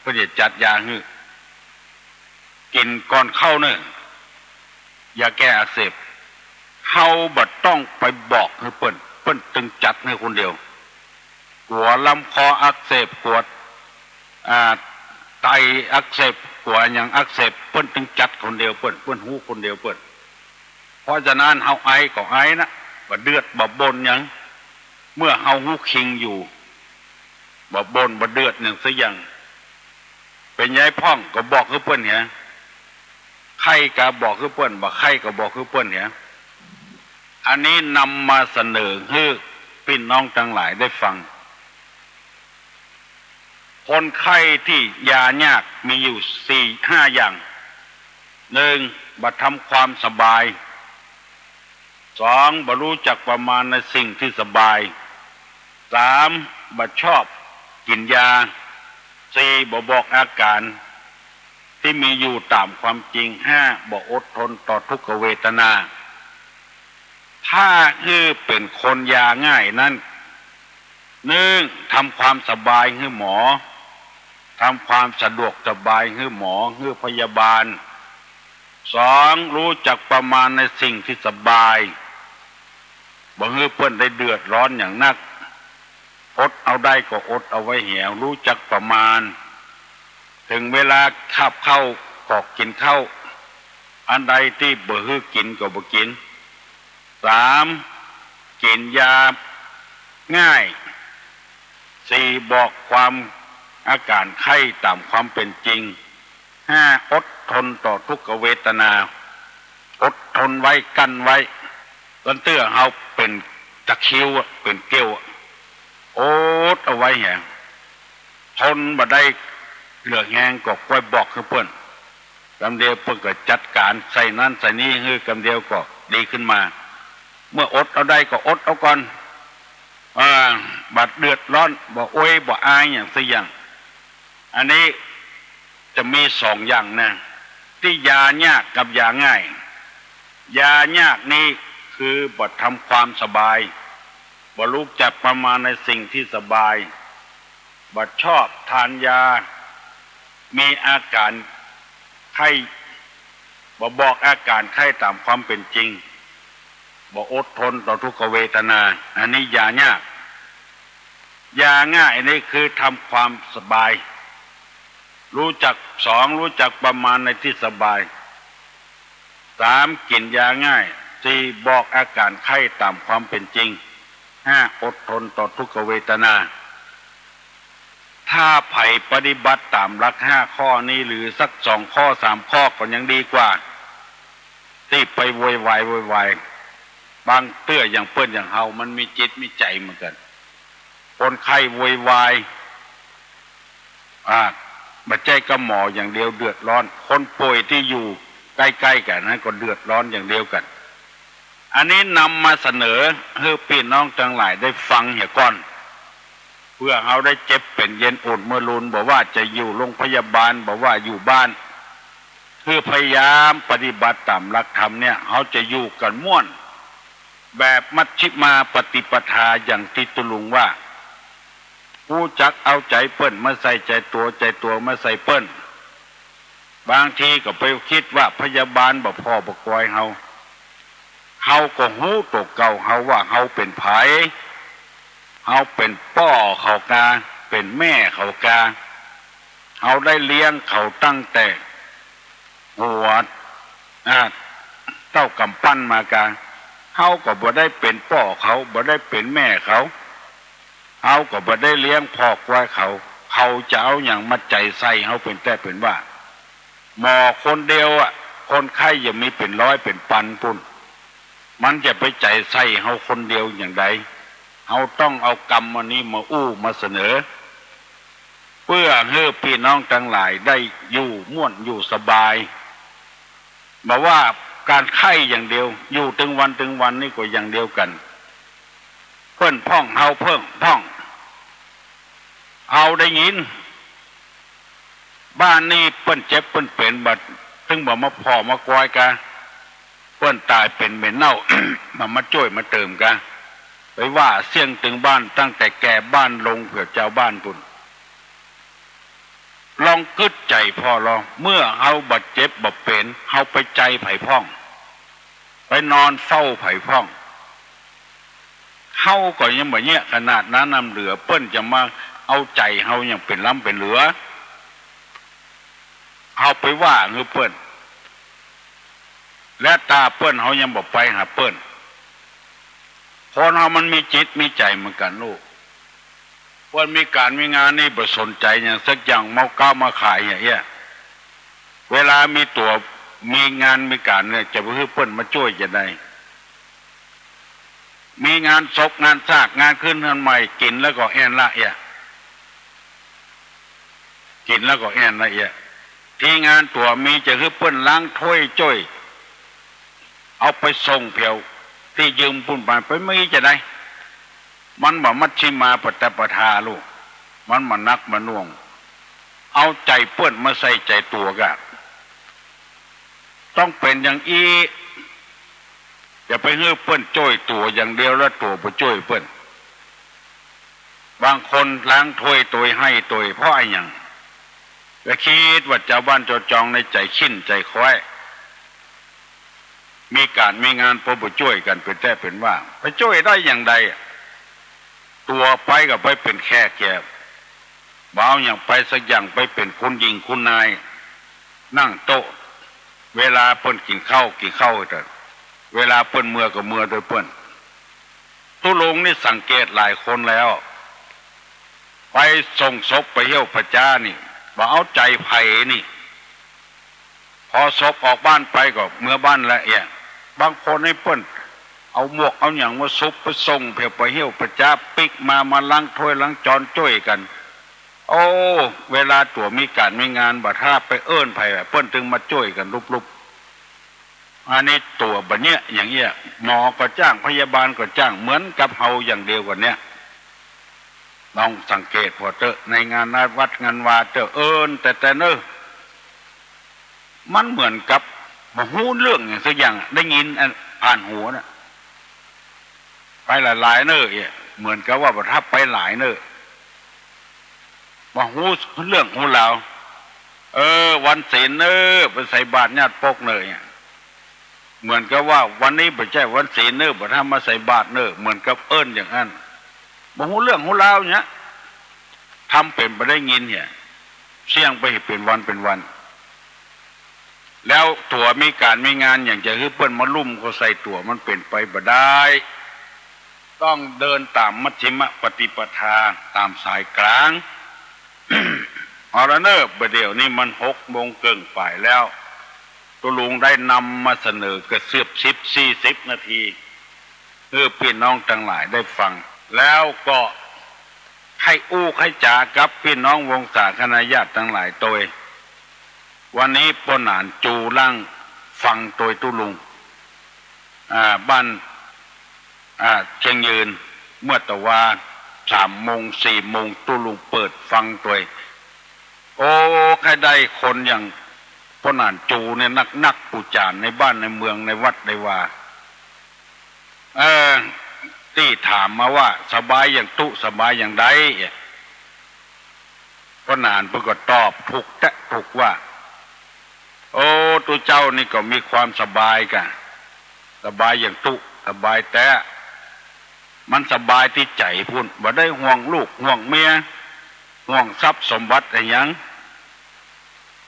เปิ้นจะจัดยาหื้อ กิ๋นก่อนเข้าเน่อ ยาแก้อักเสบ เฮาบ่ต้องไปบอกหื้อเปิ้น เปิ้นตึงจัดหื้อคนเดียว กั๋วลำคออักเสบ กั๋ว อ่า ไตอักเสบ กั๋วหยังอักเสบ เปิ้นตึงจัดคนเดียวเปิ้น เปิ้นฮู้คนเดียวเปิ้น เพราะฉะนั้นเฮาไอก็ไอนะ บ่เดือดบ่บ่นหยัง เมื่อเฮาฮู้คิงอยู่ บ่บ่นบ่เดือดหยังสักอย่าง เป๋นใยพ่องก็บอกหื้อเปิ้นเหีย ไข้ก็บอกหื้อเปิ้น บ่ไข้ก็บอกหื้อเปิ้นเหีย อันนี้นำมาเสนอหื้อปี้น้องตังหลายได้ฟัง คนไข้ตี้ยายากมีอยู่สี่ห้าอย่าง นึ่ง บ่ทำความสบาย สอง บ่ฮู้จักประมาณในสิ่งตี้สบาย สาม บ่ชอบกิ๋นยา สี่ บ่บอกอาก๋านตี้มีอยู่ต๋ามความจริง ห้า บ่อดทนต่อทุกขเวทนา ถ้าหื้อเป๋นคนยาง่ายนั้น นึ่ง ทำความสบายหื้อหมอ ทำความสะดวกสบายหื้อหมอ หื้อพยาบาล สอง ฮู้จักประมาณในสิ่งตี้สบาย บ่หื้อเปิ้นได้เดือดร้อนอย่างนัก อดเอาได้ก็อดเอาไว้เหีย ฮู้จักประมาณ เถิงเวลาคาบข้าวก็กิ๋นข้าว อันใดตี้บ่หื้อกิ๋นก็บ่กิ๋น สาม กิ๋นยาง่าย สี่ บอกความอาก๋านไข้ต๋ามความเป๋นจริง ห้า อดทนต่อทุกขเวทนา อดทนไว้กั้นไว้ ลั้นเตื้อเฮาเป๋นตะคริวอะ เป๋นเกลียวอะ อดเอาไว้เหีย ทนบ่ได้เหลือแฮงก็ก้อยบอกหื้อเปิ้น กำเดียวเปิ้นก็จัดก๋านใส่นั้นใส่นี้หื้อกำเดียวก็ดีขึ้นมา เมื่ออดเอาได้ก็อดเอาก่อน อ่า บ่เดือดร้อน บ่โอย บ่อายหยังสักอย่าง อันนี้จะมีสองอย่างนะ ตี้ยายากกับยาง่าย ยายากนี่คือบ่ทำความสบาย บ่ฮู้จักประมาณในสิ่งตี้สบาย บ่ชอบทานยา มีอาก๋านไข้ บ่บอกอาก๋านไข้ต๋ามความเป๋นจริง บ่อดทนต่อทุกขเวทนา อันนี้ยายาก ยาง่ายนี่คือทำความสบาย ฮู้จัก สอง ฮู้จักประมาณในตี้สบาย สาม กิ๋นยาง่าย สี่ บอกอาก๋านไข้ต๋ามความเป๋นจริง ห้า อดทนต่อทุกขเวทนา ถ้าใผปฏิบัติต๋ามหลักห้าข้อนี้ หรือสักสองข้อสามข้อก็ยังดีกว่า ตี้ไปโวยวายโวยวาย บางเตื้ออย่างเปิ้นอย่างเฮามันมีจิตมีใจ๋เหมือนกั๋น คนไข้โวยวาย อ่า บ่ใจ้ก้าหมออย่างเดียวเดือดร้อน คนป่วยตี้อยู่ใก้ๆ กั๋นนั้นก็เดือดร้อนอย่างเดียวกั๋น อันนี้นำมาเสนอหื้อปี้น้องตังหลายได้ฟังเหียก่อน เปื้อเฮาได้เจ็บเป๋นเย็นอดเมื่อลูน บ่ว่าจะอยู่โรงพยาบาล บ่ว่าอยู่บ้าน คือพยายามปฏิบัติต๋ามหลักธรรมเนี่ย เฮาจะอยู่กั๋นม่วน แบบมัชฌิมาปฏิปทาอย่างตี้ตุ๊ลุงว่า ฮู้จักเอาใจ๋เปิ้นมาใส่ใจ๋ตั๋ว ใจ๋ตั๋วมาใส่เปิ้น บางทีก็ไปกึ๊ดว่าพยาบาลบ่ผ่อบ่กอยเฮา เฮาก็ฮู้ตั๋วเก่าเฮาว่าเฮาเป๋นใผ เฮาเป๋นป้อเขากา เป๋นแม่เขากา เฮาได้เลี้ยงเขาตั้งแต่หัว อ่า เต้ากำปั้นมากา เฮาก็บ่ได้เป๋นป้อเขา บ่ได้เป๋นแม่เขา เฮาก็บ่ได้เลี้ยงผ่อกอยเขา เขาจะเอาหยังมาใจ๋ใส่เฮาเป๋นแต๊เป๋นว่า หมอคนเดียวอะ คนไข้ยังมีเป๋นร้อยเป๋นปันปู้น มันจะไปใจ๋ใส่เฮาคนเดียวอย่างใด เฮาต้องเอากำอันนี้มาอู้มาเสนอ เปื้อหื้อปี้น้องตังหลายได้อยู่ม่วนอยู่สบาย บ่ว่าก๋านไข้อย่างเดียว อยู่ตึงวันตึงวันนี่ก็อย่างเดียวกั๋น เปิ้นพ่องเฮาเปิ้นพ่อง เฮาได้ยิน บ้านนี้เปิ้นเจ็บเปิ้นเป๋น บ่าตึงบ่มาผ่อมากอยกา เปิ้นต๋ายเป๋นเหม็นเน่า บ่มาจ้วยมาเติมกา ไปว่าเสี้ยงตึงบ้านตั้งแต่แก่บ้านลงเผื่อจาวบ้านปู้น ลองกึ๊ดใจ๋ผ่อลอง เมื่อเฮาบ่เจ็บบ่เป๋น เฮาไปใจ๋ใผพ่อง ไปนอนเฝ้าใผพ่อง เฮาก็ยังบ่เยียะขนาดนั้นนำเหลือ เปิ้นจะมาเอาใจ๋เฮาอย่างเป๋นล้ำเป๋นเหลือ เฮาไปว่าหื้อเปิ้น และต๋าเปิ้นเฮายังบ่ไปหาเปิ้น คนเฮามันมีจิตมีใจ๋เหมือนกั๋นลูก เปิ้นมีก๋านมีงานนี่บ่สนใจ๋หยังสักอย่าง เมาก๊าวมาขายอย่างเอี้ย เวลามีตั๋วมีงานมีก๋านเนี่ย จะไปหื้อเปิ้นมาจ้วยจะใด มีงานศพงานซากงานขึ้นเฮือนใหม่ กิ๋นแล้วก็แอ่นละเอี้ย กิ๋นแล้วก็แอ่นละเอี้ย ตี้งานตั๋วมีจะหื้อเปิ้นล้างถ้วยจ้วย เอาไปส่งแผวตี้ยืมปู้นไป ไปมีจะใด มันบ่มัชฌิมาปฏิปทาลูก มันบ่หนักบ่หน่วง เอาใจ๋เปิ้นมาใส่ใจ๋ตั๋วกา ต้องเป๋นอย่างอี้ อย่าไปหื้อเปิ้นจ้วยตั๋วอย่างเดียว แล้วตั๋วบ่จ้วยเปิ้น บางคนล้างถ้วยตวยไห้ตวย เพราะอะหยัง ก็กึ๊ดว่าจาวบ้านจาวจองในใจ๋ขิ้นใจ๋ค้อย มีก๋านมีงานปอบ่จ้วยกั๋นเป๋นแต๊เป๋นว่า ไปจ้วยได้อย่างใดอะ ตั๋วไปก็ไปเป๋นแขกแก่ บ่เอาหยังไปสักอย่าง ไปเป๋นคุณหญิงคุณนาย นั่งโต๊ะ เวลาเปิ้นกิ๋นข้าว กิ๋นข้าวเต๊อะ เวลาเปิ้นเมือก็เมือตวยเปิ้น ตุ๊ลุงนี่สังเกตหลายคนแล้ว ไปส่งศพไปเหี่ยวผะจ๊านี่ บ่เอาใจ๋ใผนี่ พอศพออกบ้านไปก็เมือบ้านละเอี้ย บางคนนี่เปิ้นเอาหมวกเอาหยังมาสุบไปส่งแผวไปเหี่ยวผะจ๊า ปิ๊กมา มาล้างถ้วยล้างจานจ้วยกั๋น โอ้ เวลาตั๋วมีก๋านมีงานบ่า ถ้าไปเอิ้นใผอะ เปิ้นตึงมาจ้วยกั๋นลุบๆ อันนี้ตั๋วบ่เยียะอย่างเอี้ย หมอก็จ้าง พยาบาลก็จ้าง เหมือนกับเฮาอย่างเดียวกั๋นเนี่ย ลองสังเกตผ่อเต๊อะ ในงานวัดงานวาเต๊อะ เอิ้นแต๊ๆ เน่อ มันเหมือนกับบ่ฮู้เรื่องหยังสักอย่างอะ ได้ยินอันผ่านหูน่ะ ไปหลายๆ เน่อเอี้ย เหมือนกับว่าบ่า ถ้าไปหลายเน่อ บ่ฮู้เรื่องฮู้ราว เออ วันศีลเน่อ ไปใส่บาตรญาติปกเน่อ เหมือนกับว่าวันนี้บ่ใจ้วันศีลเน่อ บ่ทันมาใส่บาตรเน่อ เหมือนกับเอิ้นอย่างนั้น บ่ฮู้เรื่องฮู้ราวเนี่ย ทำเป๋นบ่ได้ยินเนี่ย เสี้ยงไปเป๋นวันเป๋นวัน แล้วตั๋วมีก๋านมีงานหยังจะหื้อเปิ้นมาลุ่มเข้าใส่ตั๋ว มันเป๋นไปบ่ได้ ต้องเดินต๋ามมัชฌิมปฏิปทา ต๋ามสายกลาง เอาละเน่อ บ่าเดี่ยวนี้มันหกโมงเกิ่งป๋ายแล้ว ตุ๊ลุงได้นำมาเสนอก็เกือบสิบ สี่สิบนาที หื้อปี้น้องตังหลายได้ฟัง แล้วก็หื้ออู้หื้อจ๋ากับปี้น้องวงศาคณาญาติตังหลายตวย วันนี้ป้อหนานจูล่างฟังตวยตุ๊ลุง อ่า บ้าน อ่า เชียงยืน เมื่อตะวาสามโมง สี่โมง ตุ๊ลุงเปิดฟังตวย โอ้ ใค่ได้คนอย่างป้อหนานจูเนี่ยนักๆ ปู่จ๋ารย์ในบ้านในเมืองในวัดในวา เออ ตี้ถามมาว่าสบายอย่างตุ๊ สบายอย่างใด ป้อหนานเปิ้นก็ตอบถูกแต๊ถูกว่า โอ้ ตุ๊เจ้านี่ก็มีความสบายก่ะ สบายอย่างตุ๊ สบายแต๊ มันสบายตี้ใจ๋ปู้น บ่ได้ห่วงลูกห่วงเมีย ห่วงทรัพย์สมบัติอะหยัง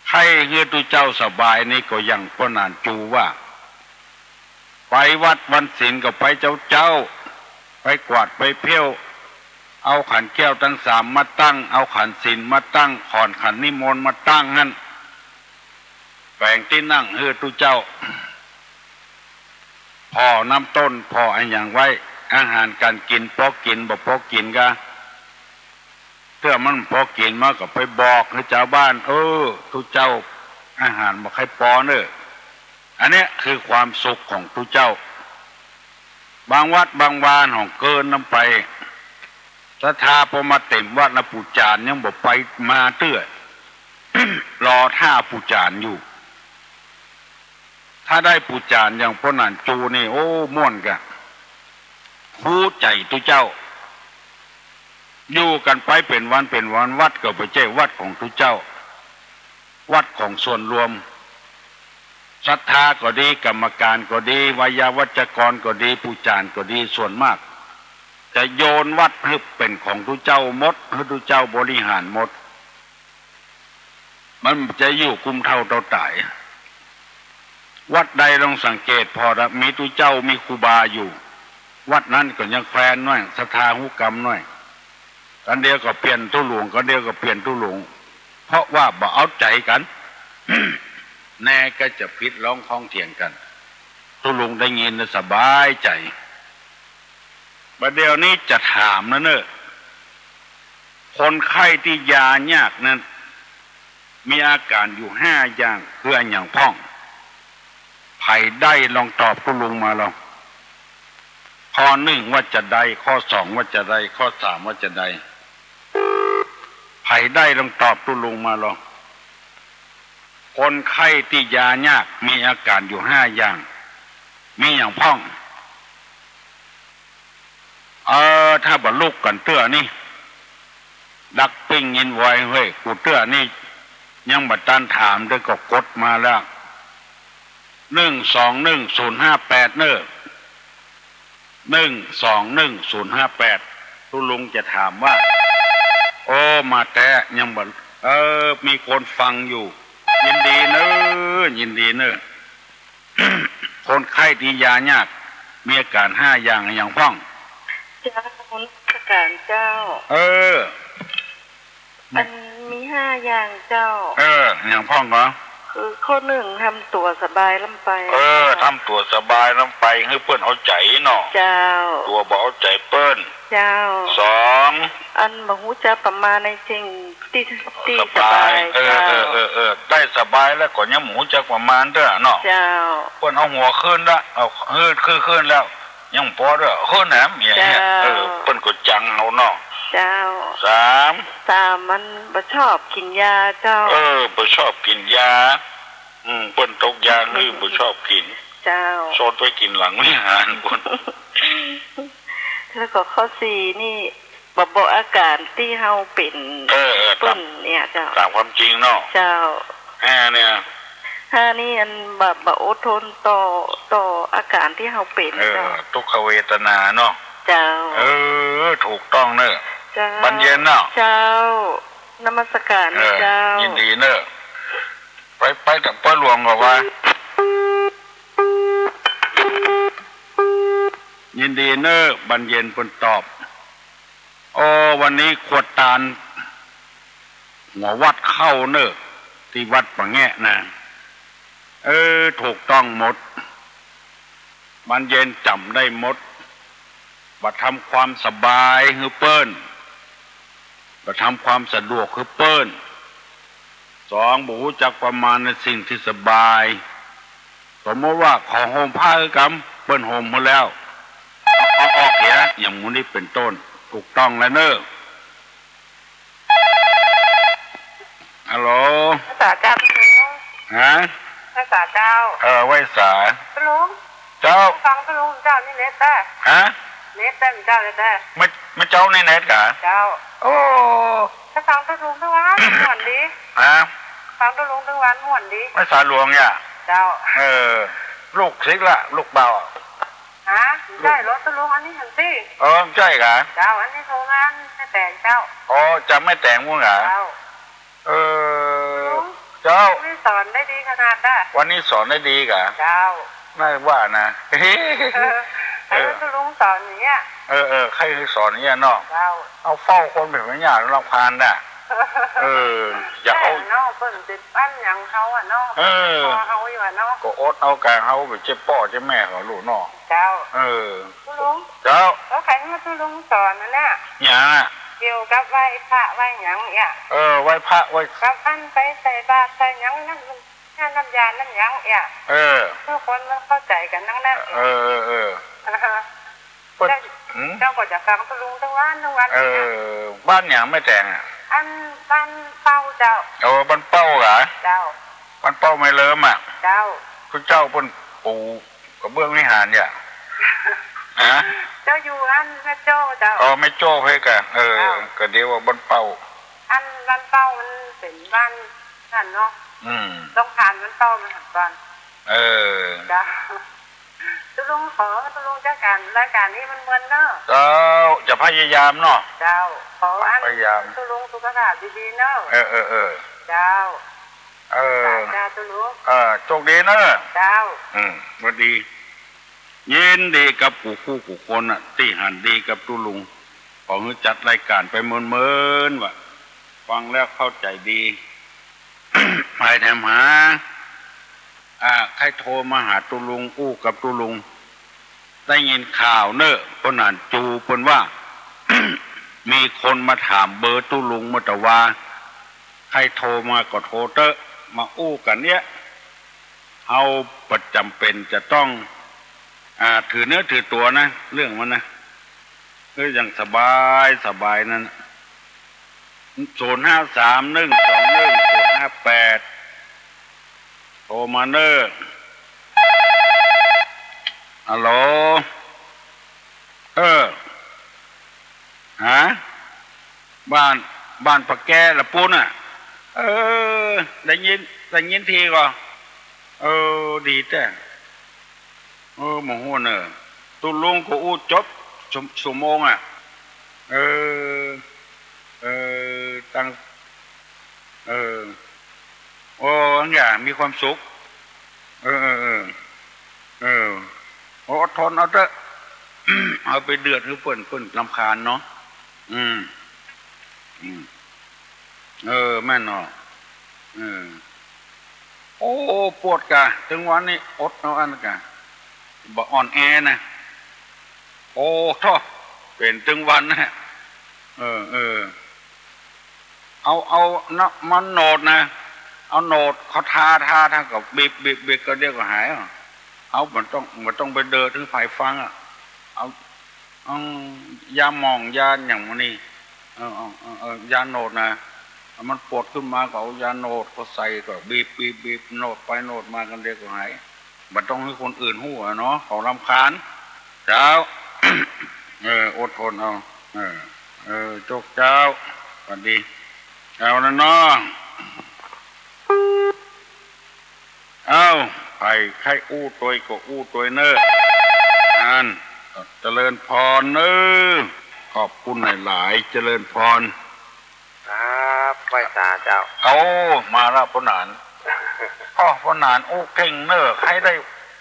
ใค่หื้อตุ๊เจ้าสบายนี่ก็อย่างป้อหนานจูว่า ไปวัดวันศีลก็ไปเจ๊าๆ ไปกวาดไปเผี้ยว เอาขันแก้วตังสามมาตั้ง เอาขันศีลมาตั้ง ขอนขันนิมนต์มาตั้งหั้น แป๋งตี้นั่งหื้อตุ๊เจ้า ผ่อน้ำต้น ผ่ออะหยังไว้ อาหารก๋านกิ๋น ปอกิ๋น บ่ปอกิ๋นกา เตื้อมันปอกิ๋นมาก็ไปบอกหื้อจาวบ้าน เออ ตุ๊เจ้าอาหารบ่ใค่ปอเน่อ อันเนี้ยคือความสุขของตุ๊เจ้า บางวัดบางวาหนองเกินน้ำไป ศรัทธาปอมาเต๋มวัดนะ ปู่จ๋ารย์ยังบ่ไปมาเตื้อ รอต้าปู่จ๋ารย์อยู่ ถ้าได้ปู่จ๋ารย์อย่างป้อหนานจูนี่ โอ้ ม่วนก่ะ ฮู้ใจ๋ตุ๊เจ้า อยู่กั๋นไปเป๋นวันเป๋นวัน วัดก็บ่ใจ้วัดของตุ๊เจ้า วัดของส่วนรวม ศรัทธาก็ดี กรรมการก็ดี ไวยาวัจกรก็ดี ปู่จ๋ารย์ก็ดี ส่วนมาก จะโยนวัดหื้อเป๋นของตุ๊เจ้าหมด หื้อตุ๊เจ้าบริหารหมด มันจะอยู่กุมเฒ่าเต้าต๋าย วัดใดลองสังเกตผ่อเถาะ มีตุ๊เจ้ามีครูบาอยู่ วัดนั้นก็ยังแควนน้อย ศรัทธาฮู้กำน้อย กั๋นเดียวก็เปลี่ยนตุ๊หลวง กั๋นเดียวก็เปลี่ยนตุ๊หลวง เพราะว่าบ่เอาใจ๋กั๋น แน่ก็จะผิดร้องข้องเถียงกั๋น ตุ๊หลวงได้ยินแล้วสบายใจ๋ บ่าเดี่ยวนี้จะถามนะเน่อ คนไข้ตี้ยายากนั้น มีอาก๋านอยู่ห้าอย่าง คืออะหยังพ่อง ใผได้ลองตอบตุ๊ลุงมาลอง ข้อนึ่งว่าจาใด ข้อสองว่าจาใด ข้อสามว่าจาใด ใผได้ลองตอบตุ๊ลุงมาลอง คนไข้ตี้ยายากมีอาก๋านอยู่ห้าอย่าง มีอะหยังพ่อง เออ ถ้าบ่ลุกกั๋นเตื้อนี่ ดักปิ้งยินไวเฮ้ย กูเตื้อนี่ ยังบ่ตันถามเตื้อก็กดมาแล้ว หนึ่งสองหนึ่งศูนย์ห้าแปด เน่อ หนึ่งสองหนึ่งศูนย์ห้าแปด ตุ๊ลุงจะถามว่า โอ้ มาแต๊ ยังบ่ เออ มีคนฟังอยู่ ยินดีเน่อ ยินดีเน่อ คนไข้ตี้ยายาก มีอาก๋านห้าอย่าง อะหยังพ่อง เจ้า นมัสก๋านเจ้า เออ อันมีห้าอย่างเจ้า เออ อะหยังพ่องก็ คือข้อนึ่ง ทำตั๋วสบายล้ำไป เออ ทำตั๋วสบายล้ำไป หื้อเปิ้นเอาใจ๋เนาะ เจ้า ตั๋วบ่เอาใจ๋เปิ้น เจ้า สอง อันบ่ฮู้จักประมาณในสิ่งตี้ ตี้สบาย สบาย เออ เจ้า เออ เออ เออ ได้สบายแล้วก็ยังบ่ฮู้จักประมาณเตื้อเนาะ เจ้า เปิ้นเอาหัวขึ้นละ เอาขึ้น ขึ้น ขึ้นแล้ว ยังปอเตื้อ ขึ้นแหม เจ้า เออ เปิ้นก็จังเฮาเนาะ เจ้า สาม สาม มันบ่ชอบกิ๋นยาเจ้า เออ บ่ชอบกิ๋นยา อืม เปิ้นตกยาหื้อบ่ชอบกิ๋น เจ้า ซดไว้กิ๋นหลังวิหารปุ้น แล้วก็ข้อสี่นี่ บ่บอกอาก๋านตี้เฮาเป๋น เออ เออ เปิ้นเนี่ยเจ้า ต๋ามความจริงเนาะ เจ้า ห้าเนี่ย ห้านี่อันบ่ บ่อดทนต่อ ต่ออาก๋านตี้เฮาเป๋น เออ เจ้า ตุ๊กขเวทนาเนาะ เจ้า เออ ถูกต้องเน่อ เจ้า บานเย็นเนาะ เจ้า นมัสก๋าน เออ เจ้า ยินดีเน่อ ไป ไปต๋ามป้อหลวงก่อว่า ยินดีเน่อ บานเย็นเปิ้นตอบ โอ้ วันนี้ขวดตาล หัววัดเข้าเน่อ ตี้วัดป่าแงะนะ เออ ถูกต้องหมด บานเย็นจ๋ำได้หมด บ่ทำความสบายหื้อเปิ้น บ่ทำความสะดวกหื้อเปิ้น สอง บ่ฮู้จักประมาณในสิ่งตี้สบาย สมมติว่าขอห่มผ้าหื้อกำ เปิ้นห่มหื้อแล้ว เอา เอาออกเหีย อย่างหมู่นี้เป๋นต้น ถูกต้องแล้วเน่อ ฮัลโหล ไหว้สาเจ้า ฮะ ไหว้สาเจ้า เออ ไหว้สา ป้อหลวง เจ้า ฟังป้อหลวงเจ้านี่เน็ตแต๊ ฮะ เน็ตแต๊เจ้าเน็ตแต๊ เมื่อ เมื่อเจ๊านี่เน็ตก๋า เจ้า โอ้ จะฟังป้อหลวงทุกวัน ม่วนดี ฮะ ฟังป้อหลวงทุกวันม่วนดี ไหว้สาหลวงเนี่ย เจ้า เออ ลูกศิษย์ละ ลูกบ่าว ฮะ ใจ้เหรอป้อหลวง อันนี้หันตี้ เออ ใจ้ก๋า เจ้า อันนี้โทรมาแม่แตงเจ้า อ๋อ จากแม่แตงปู๊นก๋า เจ้า เออ เจ้า วันนี้สอนได้ดีขนาดน่ะ วันนี้สอนได้ดีก๋า เจ้า น่าว่านะ เออ เออ ป้อหลวงสอนอย่างเงี้ย เออ เออ ใค่หื้อสอนอย่างเงี้ยเนาะ เจ้า เอาเฝ้าคนแบบนี้เนี่ยรำคาญน่ะ เออ อย่าเอา แต่เนาะ เปิ้นเจ็บอั้นหยังเฮาอะเนาะ เออ พอเฮาอยู่อะเนาะ ก็อดเอาก๋า เฮาบ่เจ็บป้อเจ็บแม่เขาลูกเนาะ เจ้า เออ ป้อหลวง เจ้า ก็ใค่หื้อป้อหลวงสอนนั่นแหละ หยังอะ เกี่ยวกับไหว้พระไหว้หยังเนี่ย เออ ไหว้พระไหว้ กับอันไปใส่บาตรใส่หยังนั่น น้ำยาน้ำหยังเนี่ย เออ คือคนมันเข้าใจ๋กั๋นตังนั้น เออ เออ เออ อ่าฮะ เปิ้น เจ้า หืม เจ้าก็จะฟังป้อหลวงตึงวันตึงวัน เออ เนี่ย บ้านหยังแม่แตงอะ อันบ้านเป้าเจ้า โอ้ บ้านเป้าก๋า เจ้า บ้านเป้าแม่เลิ้มอะ เจ้า คือเจ้าเปิ้นปูกระเบื้องวิหารเนี่ย ฮะ เจ้าอยู่อันแม่โจ้เจ้า อ๋อ แม่โจ้เฮ้ยก๋า เออ เจ้า ก็เดี๋ยวว่าบ้านเป้า อันบ้านเป้ามันเป๋นบ้านนั่นเนาะ อืม ต้องผ่านบ้านเป้ามาก่อน เออ เจ้า ป้อหลวงขอป้อหลวงจัดก๋านรายก๋านนี้มันม่วนเน่อ เจ้า จะพยายามเนาะ เจ้า ขออัน พยายาม ป้อหลวงสุขภาพดีๆ เน่อ เออ เออ เออ เจ้า เออ สาธุเจ้าป้อหลวง เออ โชคดีเน่อ เจ้า อืม หวัดดี ยินดีกับกู้คู่กู้คนน่ะ ตี้หันดีกับป้อหลวง ขอหื้อจัดรายก๋านไปเมินๆ ว่า ฟังแล้วเข้าใจ๋ดี ไปแถมหา อ่า ใค่โทรมาหาป้อหลวง อู้กับป้อหลวง ได้ยินข่าวเน่อ เปิ้นหันจูเปิ้นว่า มีคนมาถามเบอร์ป้อหลวงเมื่อตะวา ใค่โทรมาก็โทรเต๊อะ มาอู้กั๋นเนี่ย เฮาบ่จ๋ำเป๋นจะต้อง อ่า ถือเนื้อถือตั๋วนะ เรื่องมันนะ เออ อย่างสบายสบายนั่นน่ะ ศูนย์ห้าสาม หนึ่งสองหนึ่ง ศูนย์ห้าแปด โทรมาเน่อ ฮัลโหล เออ ฮะ บ้าน บ้านป่าแกละปู๊นน่ะ เออ ได้ยิน ได้ยินทีก่อ เออ ดีแต๊ เออ บ่ฮู้เน่อ ป้อหลวงก็อู้จบ ชั่ว ชั่วโมงอะ เออ เออ ตั้ง เออ โอ้ อันอย่ามีความสุข เออ เออ เออ เออ อดทนเอาเต๊อะ เอาไปเดือดหื้อเปิ้น เปิ้นรำคาญเนาะ อืม อืม เออ แม่นเนาะ เออ โอ้ ปวดก่า ตึงวันนี้ อดเอาอันก่า บ่อ่อนแอนะ โอ้ โธ่ เป๋นตึงวันนะ เออ เออ เอา เอาน้ำมันโนดนะ เอาโนดเขาทา ทา ทา ก็บีบ บีบ บีบ ก็เดี๋ยวก็หายอ่ะ เอา บ่ต้อง บ่ต้องไปเดือดหื้อใผฟังอ่ะ เอา เอา ยาหม่อง ยาหยังหมู่นี้ เออ เอา เอา เอา ยาโนดนะ มันปวดขึ้นมาก็เอายาโนดก็ใส่ ก็บีบ บีบ บีบ โนดไปโนดมา ก็เดี๋ยวก็หาย บ่ต้องหื้อคนอื่นฮู้อะเนาะ เขารำคาญ เจ้า เออ อดทนเอา เออ เออ โจกเจ้า หวัดดี เอานะเนาะ เอ้า ใผใค่อู้ตวยก็อู้ตวยเน่อ อัน เจริญพรเน่อ ขอบคุณหลายๆ เจริญพร ครับ ไหว้สาเจ้า เอา มาละป้อหนาน อ้อ ป้อหนานอู้เก่งเน่อ ใค่ได้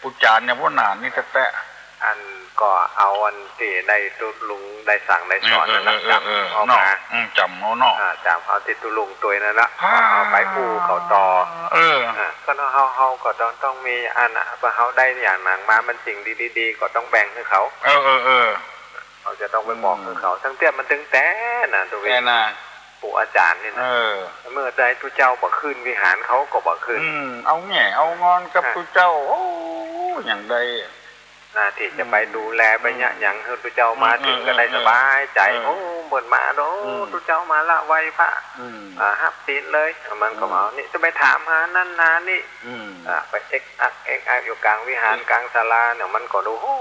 ปู๋จ๋ารย์อย่างป้อหนานนี่แต๊ๆ อันก็เอาอันตี้ได้ตุ๊ลุงได้สั่งได้สอน เออ นั่นนะ เออ เออ จ๋ำ เออ เอา เนาะ มา อืม จ๋ำเอาเนาะ อ่า จ๋ำเอาตี้ตุ๊ลุงตวยนั่นละ อ่า เอาไปอู้เขาต่อ เออ อ่า ก็เนาะ เฮา เฮาก็ต้อง ต้องมีอันน่ะ เปื้อเฮาได้อย่างหนังมา มันสิ่งดีๆ ก็ต้องแบ่งหื้อเขา เออ เออ เออ เขาจะต้องไปบอกหื้อเขา อืม ตึงเตี้ยมันตึงแต๊น่ะ ตุ๊ แต๊น่ะ ปู่อาจ๋ารย์นี่นะ เออ เมื่อใดตุ๊เจ้าบ่ขึ้นวิหารเขาก็บ่ขึ้น อืม เอาแง่เอางอนกับ อ่ะ ตุ๊เจ้า โอ้ อย่างใด หน้าตี้จะไป อืม ดูแลไปเยียะหยังหื้อตุ๊เจ้ามาเถิงก็ได้ อืม เออ เออ สบายใจ๋ เออ โอ้ เปิ้นมาเนาะ อืม ตุ๊เจ้ามาละไหว้พระ อืม อ่า ฮับศีลเลย มันก็ อืม เอานี่จะไปถามหานั่นหานี่ อืม อ่า ไปเอ็กอักเอ็กอักอยู่ก๋างวิหาร อืม ก๋างศาลาเนี่ย มันก็ดู โอ้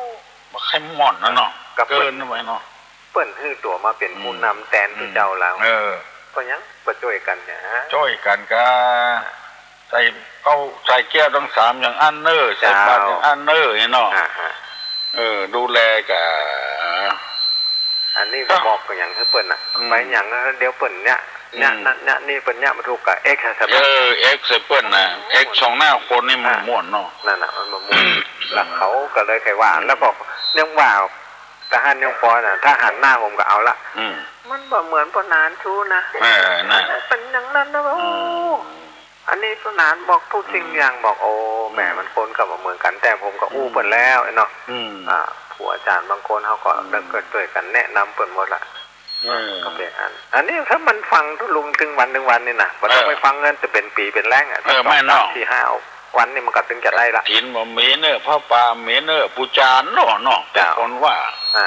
บ่ใค่ม่วนนะเนาะ ก็เปิ้น เกินไปเนาะ เปิ้นหื้อตั๋วมาเป๋น อืม ผู้นำแตนตุ๊เจ้าแล้ว อืม เออ ก็ยังบ่จ้วยกั๋นเนี่ยฮะ จ้วยกั๋นก็ ใส่เก๊าใส่แก้วตังสามอย่างอั้นเน่อ ใส่บาตรอย่างอั้นเน่อ นี่เนาะ อ่าฮะ เออ ดูแลกะ อันนี้ ก็ บอกกั๋นอย่างหื้อเปิ้นน่ะ อืม ไปอย่างเดียวเปิ้นเนี่ย เนี่ย อืม นั่นเนี่ยนี่เปิ้นเนี่ยมาถูกกับเอ็กซ์ ใช่ไหม เออ เอ็กซ์ใส่เปิ้นน่ะ เอ็กซ์สองหน้าคนนี่มัน อ่ะ ม่วนเนาะ นั่นน่ะ มันบ่ม่วน แล้วเขาก็เลยใค่ว่า อืม แล้วก็ยังว่า ทหารยังปอน่ะ ถ้าหันหน้าผมก็เอาละ อืม มันบ่เหมือนป้อหนานชู้นะ เออ น่ะ มันเป๋นอย่างนั้นนะ โอ้ อืม อันนี้ป้อหนานบอกทุกสิ่ง อืม อย่าง บอก โอ้ แหม อืม มันคนก็บ่เหมือนกั๋น แต่ผมก็อู้ อืม เปิ้นแล้วเนาะ อืม อ่า ครูอาจ๋ารย์บางคนเขาก็ อืม ได้ก็จ้วยกั๋นแนะนำเปิ้นหมดละ เออ ก็เป๋นอัน อันนี้ถ้ามันฟังตุ๊ลุงตึงวันตึงวันนี่นะ บ่ต้อง เออ ไปฟังเงินจะเป๋นปี๋เป๋นแล้งอะ เออ สักสอง แม่นเนาะ สาม สี่ ห้าวันนี่มันก็ตึงจะได้ละ กฐินบ่มีเน่อ ผ้าป่าบ่มีเน่อ ปู๋จ๋ารย์เนาะ เนาะ เจ้า คนว่า อ่า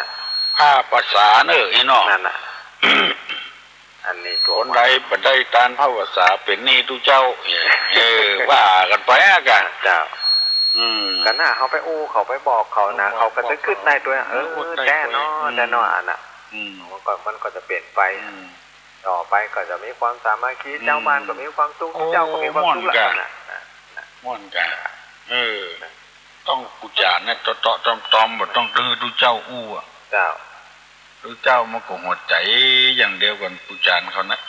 ผ้าป่าสาเน่อ อี้เนาะ นั่นน่ะ อันนี้ตั๋ว คนใดบ่ได้ตานผ้าป่าสาเป๋นหนี้ตุ๊เจ้า เออ ว่ากั๋นไปอะกะ เจ้า อืม ก็น่าเขาไปอู้เขาไปบอกเขานะ บอก เขาก็จะกึ๊ดได้ตั๋ว เออ กึ๊ดได้ตั๋ว แต๊เนาะ อืม แต๊เนาะ อันน่ะ อืม มันก็ มันก็จะเป๋นไป อืม ต่อไปก็จะมีความสามัคคี อืม เจ้าบ้านก็มีความสุข โอ้ เจ้าก็มีความสุข ม่วนกะ ละ นะ ม่วนกะ เออ ต้องปู๋จ๋ารย์เนี่ย เตาะๆ ตอมๆ บ่ต้องหื้อตุ๊เจ้าอู้อะ เจ้า ตุ๊เจ้ามันก็หัวใจ๋อย่างเดียวกั๋น ปู๋จ๋ารย์เขานะ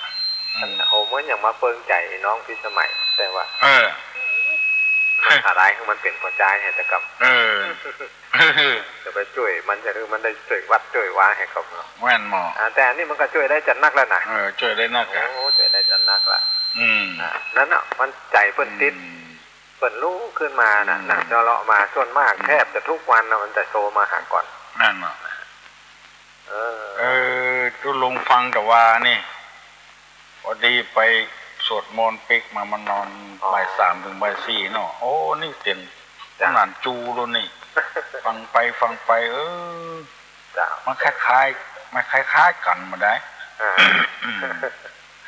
อืม โห เหมือนอย่างมาเปิงใจ๋น้องพิสมัย แต่ว่า เออ มันหาได้ มันเป๋นปัจจัยให้แต่กำ เออ จะไปจ้วยมัน จะหื้อมันได้จ้วยวัดจ้วยวาหื้อเขาเนาะ แม่นหมอ อ่า แต่อันนี้มันก็จ้วยได้จัดนักแล้วนะ เออ จ้วยได้นักอะ โอ้ จ้วยได้จัดนักละ อืม อ่า นั่นน่ะ มันใจ๋เปิ้นติด อืม เปิ้นลุกขึ้นมาน่ะ อืม น่ะ เจาะเลาะมา ส่วนมาก อืม แทบจะทุกวันน่ะ มันจะโทรมาหาก่อน นั่นน่ะ เออ เออ ตุ๊ลุงฟังแต่ว่านี่ พอดีไปสวดมนต์ปิ๊กมา มานอน อ๋อ บ่ายสามเถิงบ่ายสี่เนาะ โอ้ นี่เสียง จ้ะ หนานจูแล้วนี่ ฟังไปฟังไป เออ จ้ะ มันคล้ายๆ มันคล้ายๆ กั๋นบ่ได้ อ่า อืม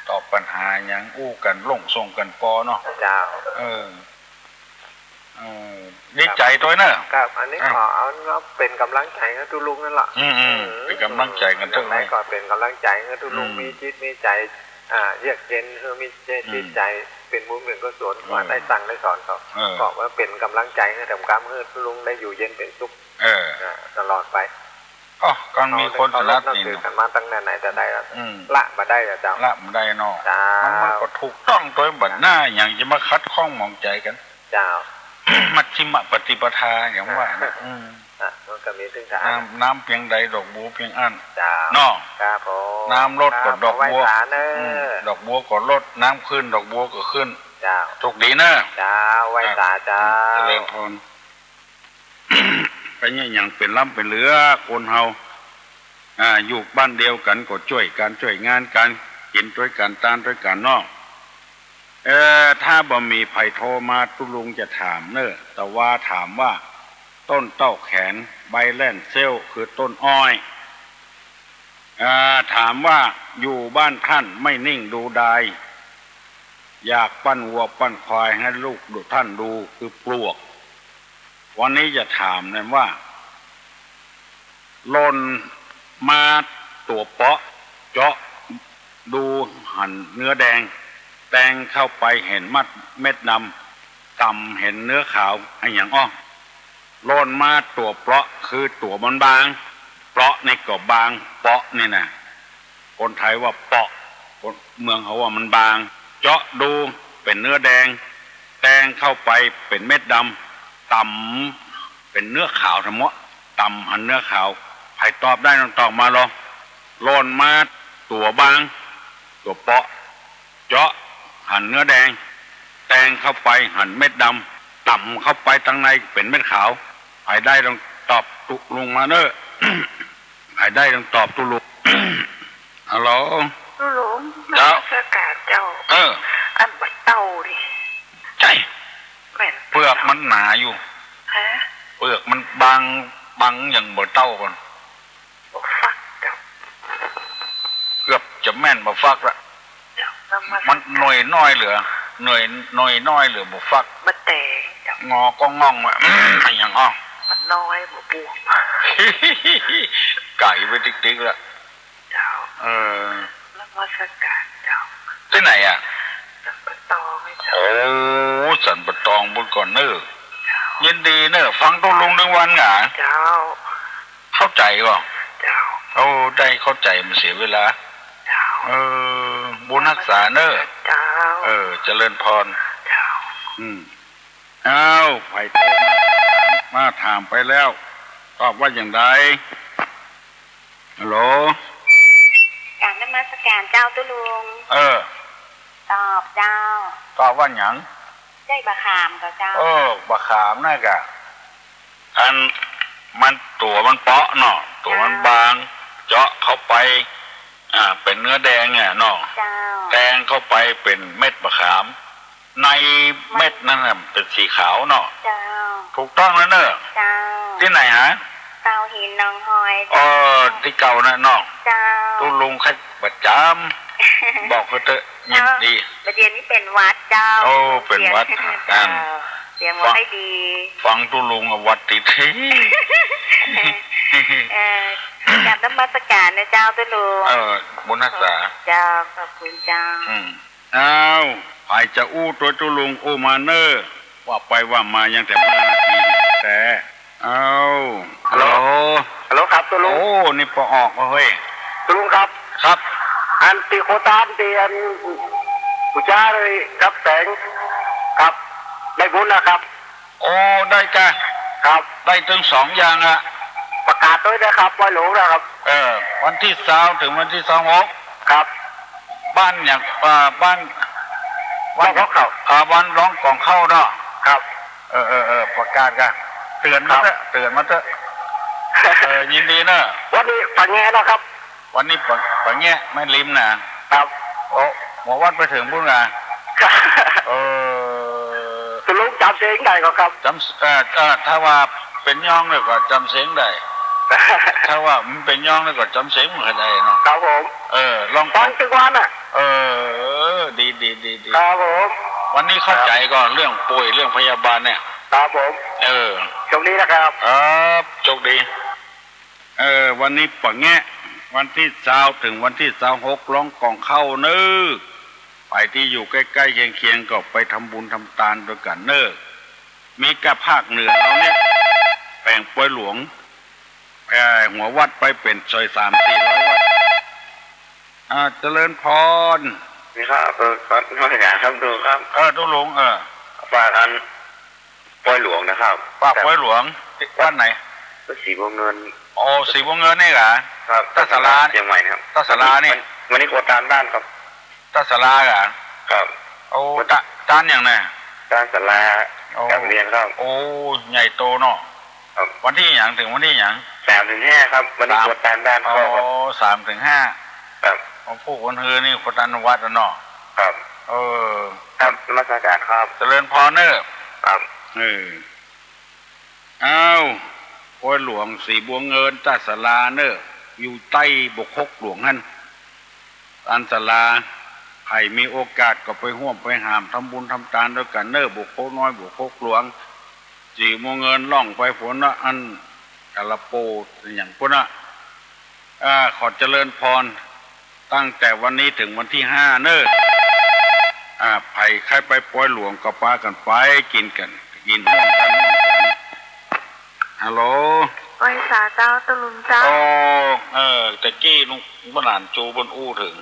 ตอบปัญหาหยังอู้กั๋น ลงส่งกั๋นปอเนาะ เจ้า เออ เออ ดีใจ๋ตวยเน่อ ครับ อันนี้ อ่ะ ขอเอาว่าเป๋นก๋ำลังใจ๋หื้อตุ๊ลุงนั่นล่ะ อืม อืม เออ เป๋นก๋ำลังใจ๋กั๋นเต๊อะ อย่างไรก็เป๋นก๋ำลังใจ๋หื้อตุ๊ลุง อืม มีจิตมีใจ๋ อ่า เยือกเย็น หื้อมีจิต อืม จิตใจ๋เป๋นบุญเป๋นกุศล อืม ว่าได้สั่งได้สอนเขา เออ ก็ว่าเป๋นก๋ำลังใจ๋หื้อ แถมกำหื้อตุ๊ลุงได้อยู่เย็นเป๋นสุข เออ อ่า ตลอดไป อ๋อ ก็มีคนสลัดนี่ เขานับถือกั๋นมาตั้งแต่ไหนแต่ใดแล้ว อืม ละบ่ได้อะเจ้า ละบ่ได้เนาะ เจ้า มัน มันก็ถูกต้องตวยบัดหน้า อย่างจะมาขัดข้องหมองใจ๋กั๋น เจ้า มัชฌิมปฏิปทาอย่างว่านะ อืม อ่ะ มันก็มีเถิงฐาน น้ำ น้ำเปียงใดดอกบัวเปียงอั้น เจ้า เนาะ ครับผม น้ำลดก็ดอกบัว ครับ เอาไหว้สาเน่อ อืม ดอกบัวก็ลด น้ำขึ้นดอกบัวก็ขึ้น เจ้า โชคดีเน่อ เจ้า ไหว้สาเจ้า ครับ อืม เจริญพร ไปเนี่ยอย่างเป๋นล้ำเป๋นเหลือ คนเฮา อ่า อยู่บ้านเดียวกั๋นก็จ้วยกั๋น จ้วยงานกั๋น กิ๋นตวยกั๋น ตานตวยกั๋นเนาะ เอ่อ ถ้าบ่มีใผโทรมา ตุ๊ลุงจะถามเน่อ แต่ว่าถามว่า ต้นเต้าแขน ใบแล่นเซ้ว คือต้นอ้อย อ่า ถามว่า อยู่บ้านท่านไม่นิ่งดูดาย อยากปั้นวัวปั้นควายให้ลูกท่านดู คือปลวก วันนี้จะถามนะว่า หล่นมาตั๋วเปาะ เจาะดูหันเนื้อแดง แตงเข้าไปหันเม็ดดำ ต่ำหันเนื้อขาว อะหยังอ้อ โล่นมาตั๋วเปราะ คือตั๋วมันบาง เปราะนี่ก็บาง เปาะนี่นะ คนไทยว่าเปาะ คนเมืองเขาว่ามันบาง เจาะดูเป๋นเนื้อแดง แตงเข้าไปเป๋นเม็ดดำ ต่ำเป๋นเนื้อขาวทั้งหมด ต่ำหันเนื้อขาว ใผตอบได้ต้องตอบมาลอ โล่นมาตั๋วบาง ตั๋วเปาะ เจาะหันเนื้อแดง แตงเข้าไปหันเม็ดดำ ต่ำเข้าไปตังในเป๋นเม็ดขาว ใผได้ต้องตอบตุ๊ลุงมาเน่อ ใผได้ต้องตอบตุ๊ลุง ฮัลโหล ตุ๊ลุง เจ้า นมัสก๋านเจ้า เออ อันบ่าเต้านี่ ใจ้ แม่น เปลือกมันหนาอยู่ ฮะ เปลือกมันบาง บางอย่างบ่าเต้าก่อน บ่ฟักเจ้า เกือบจะแม่นบ่ฟักละ เจ้า นมัสก๋าน มันหน่วยน้อยเหลือ หน่วย หน่วยน้อยเหลือบ่ฟัก บ่แต๋งเจ้า งอก็ง่องว่า อะหยังอ้อ มันน้อยบ่บวม ไก๋ไปติ๊กๆ ละ เจ้า เออ นมัสก๋านเจ้า ตี้ไหนอะ สันป่าตองไงเจ้า โอ้ สันป่าตองปู๊นก่อเน่อ เจ้า ยินดีเน่อ ฟังตุ๊ลุงตึงวันหนา เจ้า เข้าใจ๋ก่อ เจ้า โอ้ ได้เข้าใจ๋ บ่เสียเวลา เจ้า เออ บุญฮักษาเน่อ เจ้า เออ เจริญพร เจ้า อืม อ้าว ใผโทรมา มาถามไปแล้ว ตอบว่าอย่างใด ฮัลโหล กราบนมัสก๋านเจ้าตุ๊ลุง เออ ตอบเจ้า ตอบว่าหยัง ใจ้บ่าขามก่อเจ้า เออ บ่าขามนั่นก่ะ อันมันตั๋วมันเปาะเนาะ ตั๋วมันบาง เจาะเข้าไป อ่า เป๋นเนื้อแดงเนี่ยเนาะ เจ้า แตงเข้าไปเป๋นเม็ดบ่าขาม ในเม็ดนั้นน่ะเป๋นสีขาวเนาะ เจ้า ถูกต้องแล้วเน่อ เจ้า ตี้ไหนฮะ เตาหินหนองหอย เออ ตี้เก่าน่ะเนาะ เจ้า ตุ๊ลุงใค่ประจ๋ำ บอกเขาเต๊อะ ยินดี เจ้า บ่าเดี่ยวนี้เป๋นหวัดเจ้า โอ้ เป๋นหวัด เสียง อ่าน เจ้า เสียงบ่ค่อยดี ฟังตุ๊ลุงอะหวัดติด เออ กราบนมัสก๋านนะเจ้าตุ๊ลุง เออ บุญฮักษา เจ้า ขอบคุณเจ้า อืม อ้าว ใผจะอู้ตวยตุ๊ลุงอู้มาเน่อ ว่าไปว่ามายังแต่ห้านาทีแต่ อ้าว ฮัลโหล ฮัลโหลครับตุ๊ลุง โอ้ นี่ปอออกแล้วเฮ้ย ตุ๊ลุงครับ ครับ อันตี้โคตานตี้อัน ผู้จาเลยครับแสง ครับ ได้บุญนะครับ โอ้ ได้จ้ะ ครับ ได้ตึงสองอย่างอะ ประกาศตวยนะครับ ปอยหลวงนะครับ เออ วันตี้ซาวเถิงวันตี้ซาวหก ครับ บ้านหยัง อ่า บ้าน บ้านหยัง บ้านของเขา อ่า บ้านร้องของเขาเนาะ ครับ เออ เออ เออ ประกาศก่ะ เตื๋อนมาเต๊อะ ครับ เตื๋อนมาเต๊อะ เออ ยินดีเน่อ วันนี้ป่าแงะนะครับ วันนี้ป่า ป่าแงะแม่ริมน่ะ ครับ โอ้ หมอวัดไปเถิงปู๊นก่ะ ครับ เออ ตุ๊ลุงจ๋ำเสียงได้ก่อครับ จ๋ำ เอ่อ เอ่อ ถ้าว่าเป๋นย่องเนี่ยก็จ๋ำเสียงได้ ถ้าว่ามันเป๋นย่องเนี่ยก็จ๋ำเสียงบ่ได้เนาะ ครับผม เออ ลองฟังตึงวันน่ะ เออ ดี ดี ดี ดี ครับผม วันนี้เข้าใจ๋ก่อเรื่องป่วยเรื่องพยาบาลเนี่ย ครับผม เออ โชคดีนะครับ ครับ โชคดี เออ วันนี้ป่าแงะ วันตี้ซาวเถิงวันตี้ซาวหก ร้องของเขาเน่อ ใผตี้อยู่ใก้ๆ เคียงๆ ก็ไปทำบุญทำตานตวยกั๋นเน่อ มีก้าภาคเหนือเฮาเนี่ย แป๋งปอยหลวง เอ่อ หัววัดไปเป๋นซอยสามสี่ร้อยวัด อ่า เจริญพร นี่ครับ เออ ครับ นมัสก๋านครับตุ๊ลุงครับ เออ ตุ๊ลุง เออ ฝากอัน ปอยหลวงนะครับ ฝากปอยหลวง วัดไหน วัดศรีบัวเงิน โอ้ ศรีบัวเงินนี่ก่ะ ครับ ต้าศาลา เจียงใหม่นะครับ ต้าศาลานี่ วัน วันนี้กวาดตานบ้านครับ ต้าศาลาก่ะ ครับ โอ้ วัน ตา ตานหยังน่ะ ตานศาลา โอ้ การเรียนครับ โอ้ ใหญ่โตเนาะ ครับ วันตี้หยัง เถิงวันตี้หยัง สามเถิงห้าครับ วันนี้ สาม กวาดตานบ้าน อ๋อ ครับ สามเถิงห้า ครับ วันพูกวันฮือนี่กวาดตานวัดอะเนาะ ครับ เออ ครับ นมัสก๋านครับ เจริญพรเน่อ ครับ เออ อ้าว ปอยหลวงศรีบัวเงิน ต้าศาลาเน่อ อยู่ใต้บ่าคกหลวงหั้น ตานศาลา ใผมีโอกาสก็ไปฮ่วมไปหามทำบุญทำตานตวยกั๋นเน่อ บ่าคกน้อย บ่าคกหลวง ศรีบัวเงิน ล่องไปปู๊นน่ะ อันกาลาโป อะหยังปู๊นน่ะ อ่า ขอเจริญพร ตั้งแต่วันนี้เถิงวันตี้ห้าเน่อ อ่า ใผใค่ไปปอยหลวงก็ปากั๋นไป กิ๋นกั๋น กิ๋นฮ่วมกั๋นฮ่วมกั๋น ฮัลโหล ไหว้สาเจ้า ตุ๊ลุงเจ้า โอ้ เออ ตะกี้ลุงป้อหนานจูเปิ้นอู้เถิง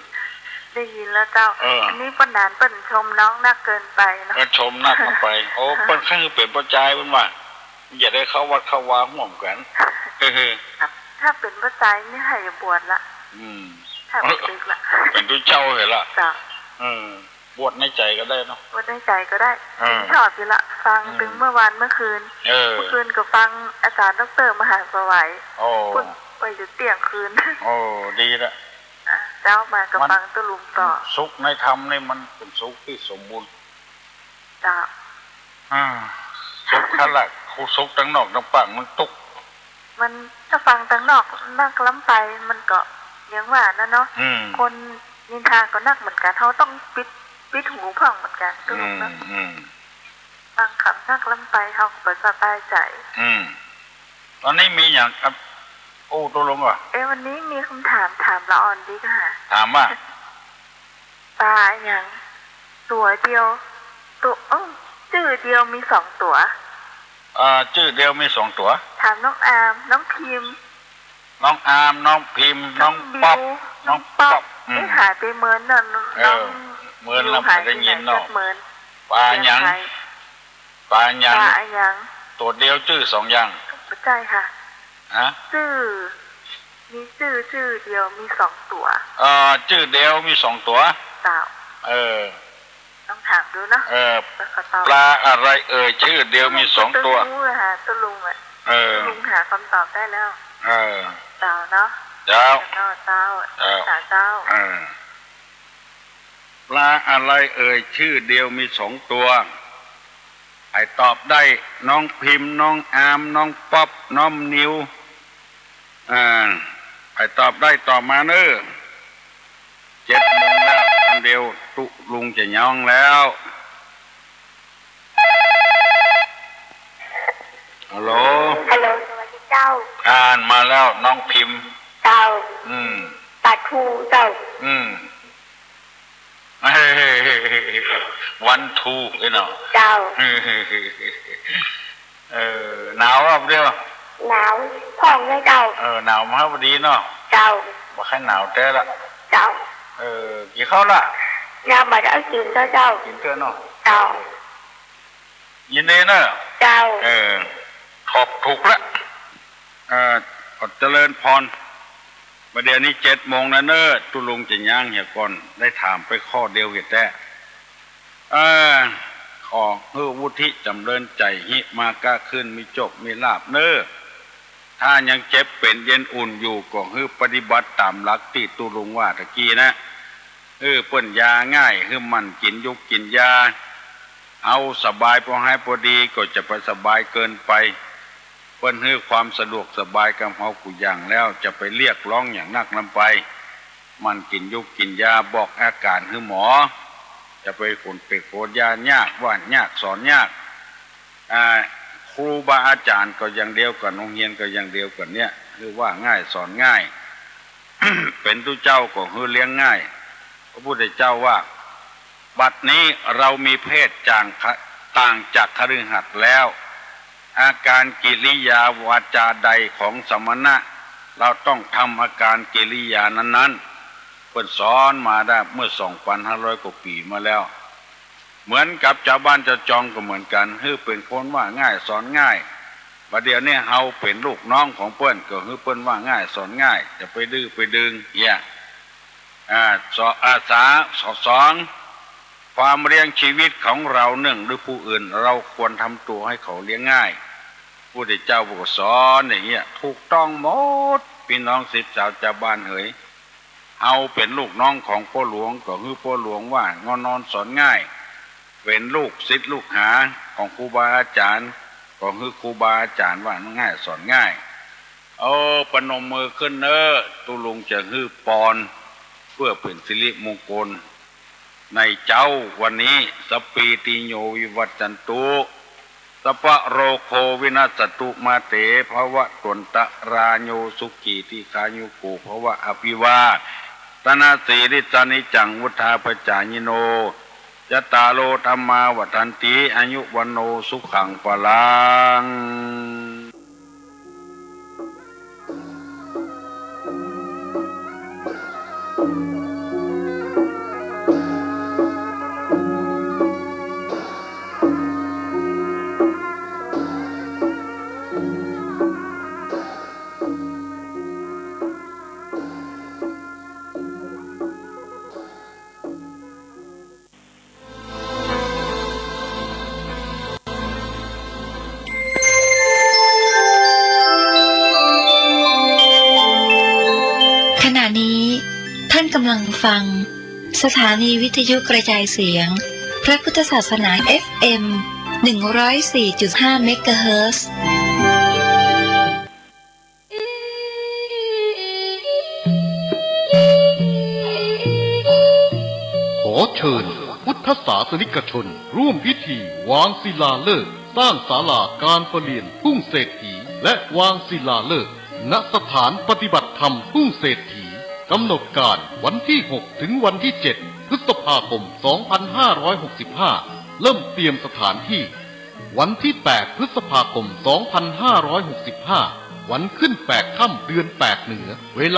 ได้ยินแล้วเจ้า เออ อันนี้ป้อหนานเปิ้นชมน้องนักเกินไปเนาะ เออ ชมนักเกินไป โอ้ เปิ้นใค่หื้อเป๋นป้อจายเปิ้นว่า อย่าได้เข้าวัดเข้าวาฮ่วมกั๋น เออ ถ้า ถ้าเป๋นป้อจายนี่ใค่จะบวชละ อืม ถ้าบ่าสึกละ เป๋นตุ๊เจ้าเหียละ เจ้า เออ บวชในใจ๋ก็ได้เนาะ บวชในใจ๋ก็ได้ เออ ชอบอยู่ละ ฟัง เออ ตึงเมื่อวานเมื่อคืน เออ เมื่อคืนก็ฟังอาจ๋ารย์ด็อกเตอร์มหาสวัย โอ้ เปิ้นไปอยู่เตี้ยงคืน โอ้ ดีละ อ่ะ เจ๊ามาก็ มัน ฟังตุ๊ลุงต่อ สุขในธรรมนี่มันเป๋นสุขตี้สมบูรณ์ เจ้า อ่า สุขคักละ คู่สุขตังนอกตังปากมันตุ๊ก มันถ้าฟังตังนอกนักล้ำไป มันก็ยังว่านั่นเนาะ อืม คนนินทาก็นักเหมือนกั๋น เฮาต้องปิด ปิดหูพ่องเหมือนกั๋น ตุ๊ลุงเนาะ อืม อืม บางกำนักล้ำไป เฮาก็บ่สบายใจ๋ อืม ต๋อนนี้มีหยังครับ โอ้ ตุ๊ลุงอ่ะ เอ๊ะ วันนี้มีกำถามถามละอ่อนดีกา ถามว่า ป๋าอะหยัง ตั๋วเดียว ตั๋ว เอ้อ จื้อเดียวมีสองตั๋ว อ่า จื้อเดียวมีสองตั๋ว ถามน้องอาม น้องพิม น้องอาม น้องพิม น้องป๊อป น้องบิว น้องป๊อป น้องป๊อป อืม เอ๊ะ หายไปเมินน่ะ เออ น้อง เมินแล้ว บิวหายไปไหน บ่ได้ยินเนาะ จักเมิน ป๋าอะหยัง เสียงหาย ป๋าอะหยัง ป๋าอะหยัง ตั๋วเดียวจื้อสองอย่าง บ่ใจ้ค่ะ ฮะ จื้อ มีจื้อ จื้อเดียวมีสองตั๋ว เอ่อ จื้อเดียวมีสองตั๋ว เจ้า เออ ต้องถามดูเนาะ เออ แล้วก็ตอบ ปลาอะไรเอ่ย จื้อเดียวมีสองตั๋ว ตุ๊ลุงรู้อะค่ะ ตุ๊ลุงอะ เออ ตุ๊ลุงหาคำตอบได้แล้ว เออ เจ้าเนาะ เจ้า เจ้า เจ้า เจ้า สาเจ้า เออ ปลาอะไรเอ่ย จื้อเดียวมีสองตั๋ว ใผตอบได้ น้องพิม น้องอาม น้องป๊อป น้องนิว อ่า ใผตอบได้ตอบมาเน่อ เจ็ดโมงแล้ว อันเดียวตุ๊ลุงจะย้องแล้ว ฮัลโหล ฮัลโหล สวัสดีเจ้า อ่านมาแล้วน้องพิม เจ้า อืม ปลาทูเจ้า อืม วันทูไอ้เนาะ เจ้า เออ หนาวอ่ะเดียว หนาวพ่องเลยเจ้า เออ หนาวมาพอดีเนาะ เจ้า บ่ใค่หนาวแต๊ละ เจ้า เออ กิ๋นข้าวละ ยังบ่ได้กิ๋นเตื้อเจ้า กิ๋นเตื้อเนาะ เจ้า ยินดีเน่อ เจ้า เออ ตอบถูกละ เอ่อ ขอเจริญพร บ่าเดี่ยวนี้เจ็ดโมงแล้วเน่อ ตุ๊ลุงจะย้างเหียก่อน ได้ถามไปข้อเดียวเหียแต๊ เอ่อ ขอหื้อวุฒิจ๋ำเริญใจ๋ หิมาก้าขึ้น มีโจคมีลาภเน่อ ถ้ายังเจ็บเป๋นเย็นอุ่นอยู่ ก็หื้อปฏิบัติต๋ามหลักตี้ตุ๊ลุงว่าตะกี้นะ หื้อเปิ้นยาง่าย หื้อหมั่นกิ๋นยุกกิ๋นยา เอาสบายปอหายปอดี ก็จะไปสบายเกินไป เปิ้นหื้อความสะดวกสบายกับเฮากู้อย่างแล้ว จะไปเรียกร้องหยังนักนำไป หมั่นกิ๋นยุกกิ๋นยา บอกอาก๋ารหื้อหมอ จะไปขนเปกขนยายาก ว่ายากสอนยาก อ่า ครูบาอาจ๋ารย์ก็อย่างเดียวกั๋น โฮงเฮียนก็อย่างเดียวกั๋นเนี่ย หื้อว่าง่ายสอนง่าย เป๋นตุ๊เจ้าก็หื้อเลี้ยงง่าย พระพุทธเจ้าว่า บัดนี้เรามีเพศจ่างขะ- ต่างจากคฤหัสถ์แล้ว อาการกิริยาวาจาใดของสมณะ เราต้องทำอาการกิริยานั้นๆ เปิ้นสอนมาได้เมื่อสองปันห้าร้อยกว่าปี๋มาแล้ว เหมือนกับจาวบ้านจาวจองก็เหมือนกั๋น หื้อเป๋นคนว่าง่ายสอนง่าย บ่าเดี่ยวนี้เฮาเป๋นลูกน้องของเปิ้น ก็หื้อเปิ้นว่าง่ายสอนง่าย จะไปดื้อไปดึงเหีย อ่า สอ- อ่า สา- สอง ความเลี้ยงชีวิตของเราเนื่องด้วยผู้อื่น เราควรทำตัวให้เขาเลี้ยงง่าย พุทธเจ้าก็สอนอย่างเงี้ย ถูกต้องหมด ปี้น้องศิษย์สาวจาวบ้านเหย เฮาเป๋นลูกน้องของป้อหลวง ก็หื้อป้อหลวงว่าง่ายสอนง่าย เป๋นลูกศิษย์ลูกหาของครูบาอาจ๋ารย์ ก็หื้อครูบาอาจ๋ารย์ว่าง่ายสอนง่าย เออ ประนมมือขึ้นเน่อ ตุ๊ลุงจะหื้อปอน เพื่อเป๋นสิริมงคล ในเจ๊าวันนี้ สัพพีติโยวิวัชชันตุ สัพพะโรโควินัสสตุ มาเตภวัตวันตะราโย สุขีทีฆายุโกภวะ อภิวาเท สรณสีริสานิจัง วุฑฒาปจายิโน จัตตาโร ธัมมา วัฑฒันติ อายุ วัณโณ สุขัง พลัง ขณะนี้ท่านกำลังฟังสถานีวิทยุกระจายเสียงพระพุทธศาสนา เอฟเอ็ม หนึ่งร้อยสี่จุดห้า เมกะเฮิรตซ์ ขอเชิญพุทธศาสนิกชนร่วมพิธีวางศิลาฤกษ์สร้างศาลาการประเรียนทุ่งเศรษฐี และวางศิลาฤกษ์ ณ สถานปฏิบัติธรรมทุ่งเศรษฐี กำหนดการวันที่ หก ถึงวันที่ เจ็ด พฤษภาคม สองพันห้าร้อยหกสิบห้า เริ่มเตรียมสถานที่ วันที่ แปด พฤษภาคม สองพันห้าร้อยหกสิบห้า วันขึ้นแปดค่ำเดือนแปดเหนือ เวลา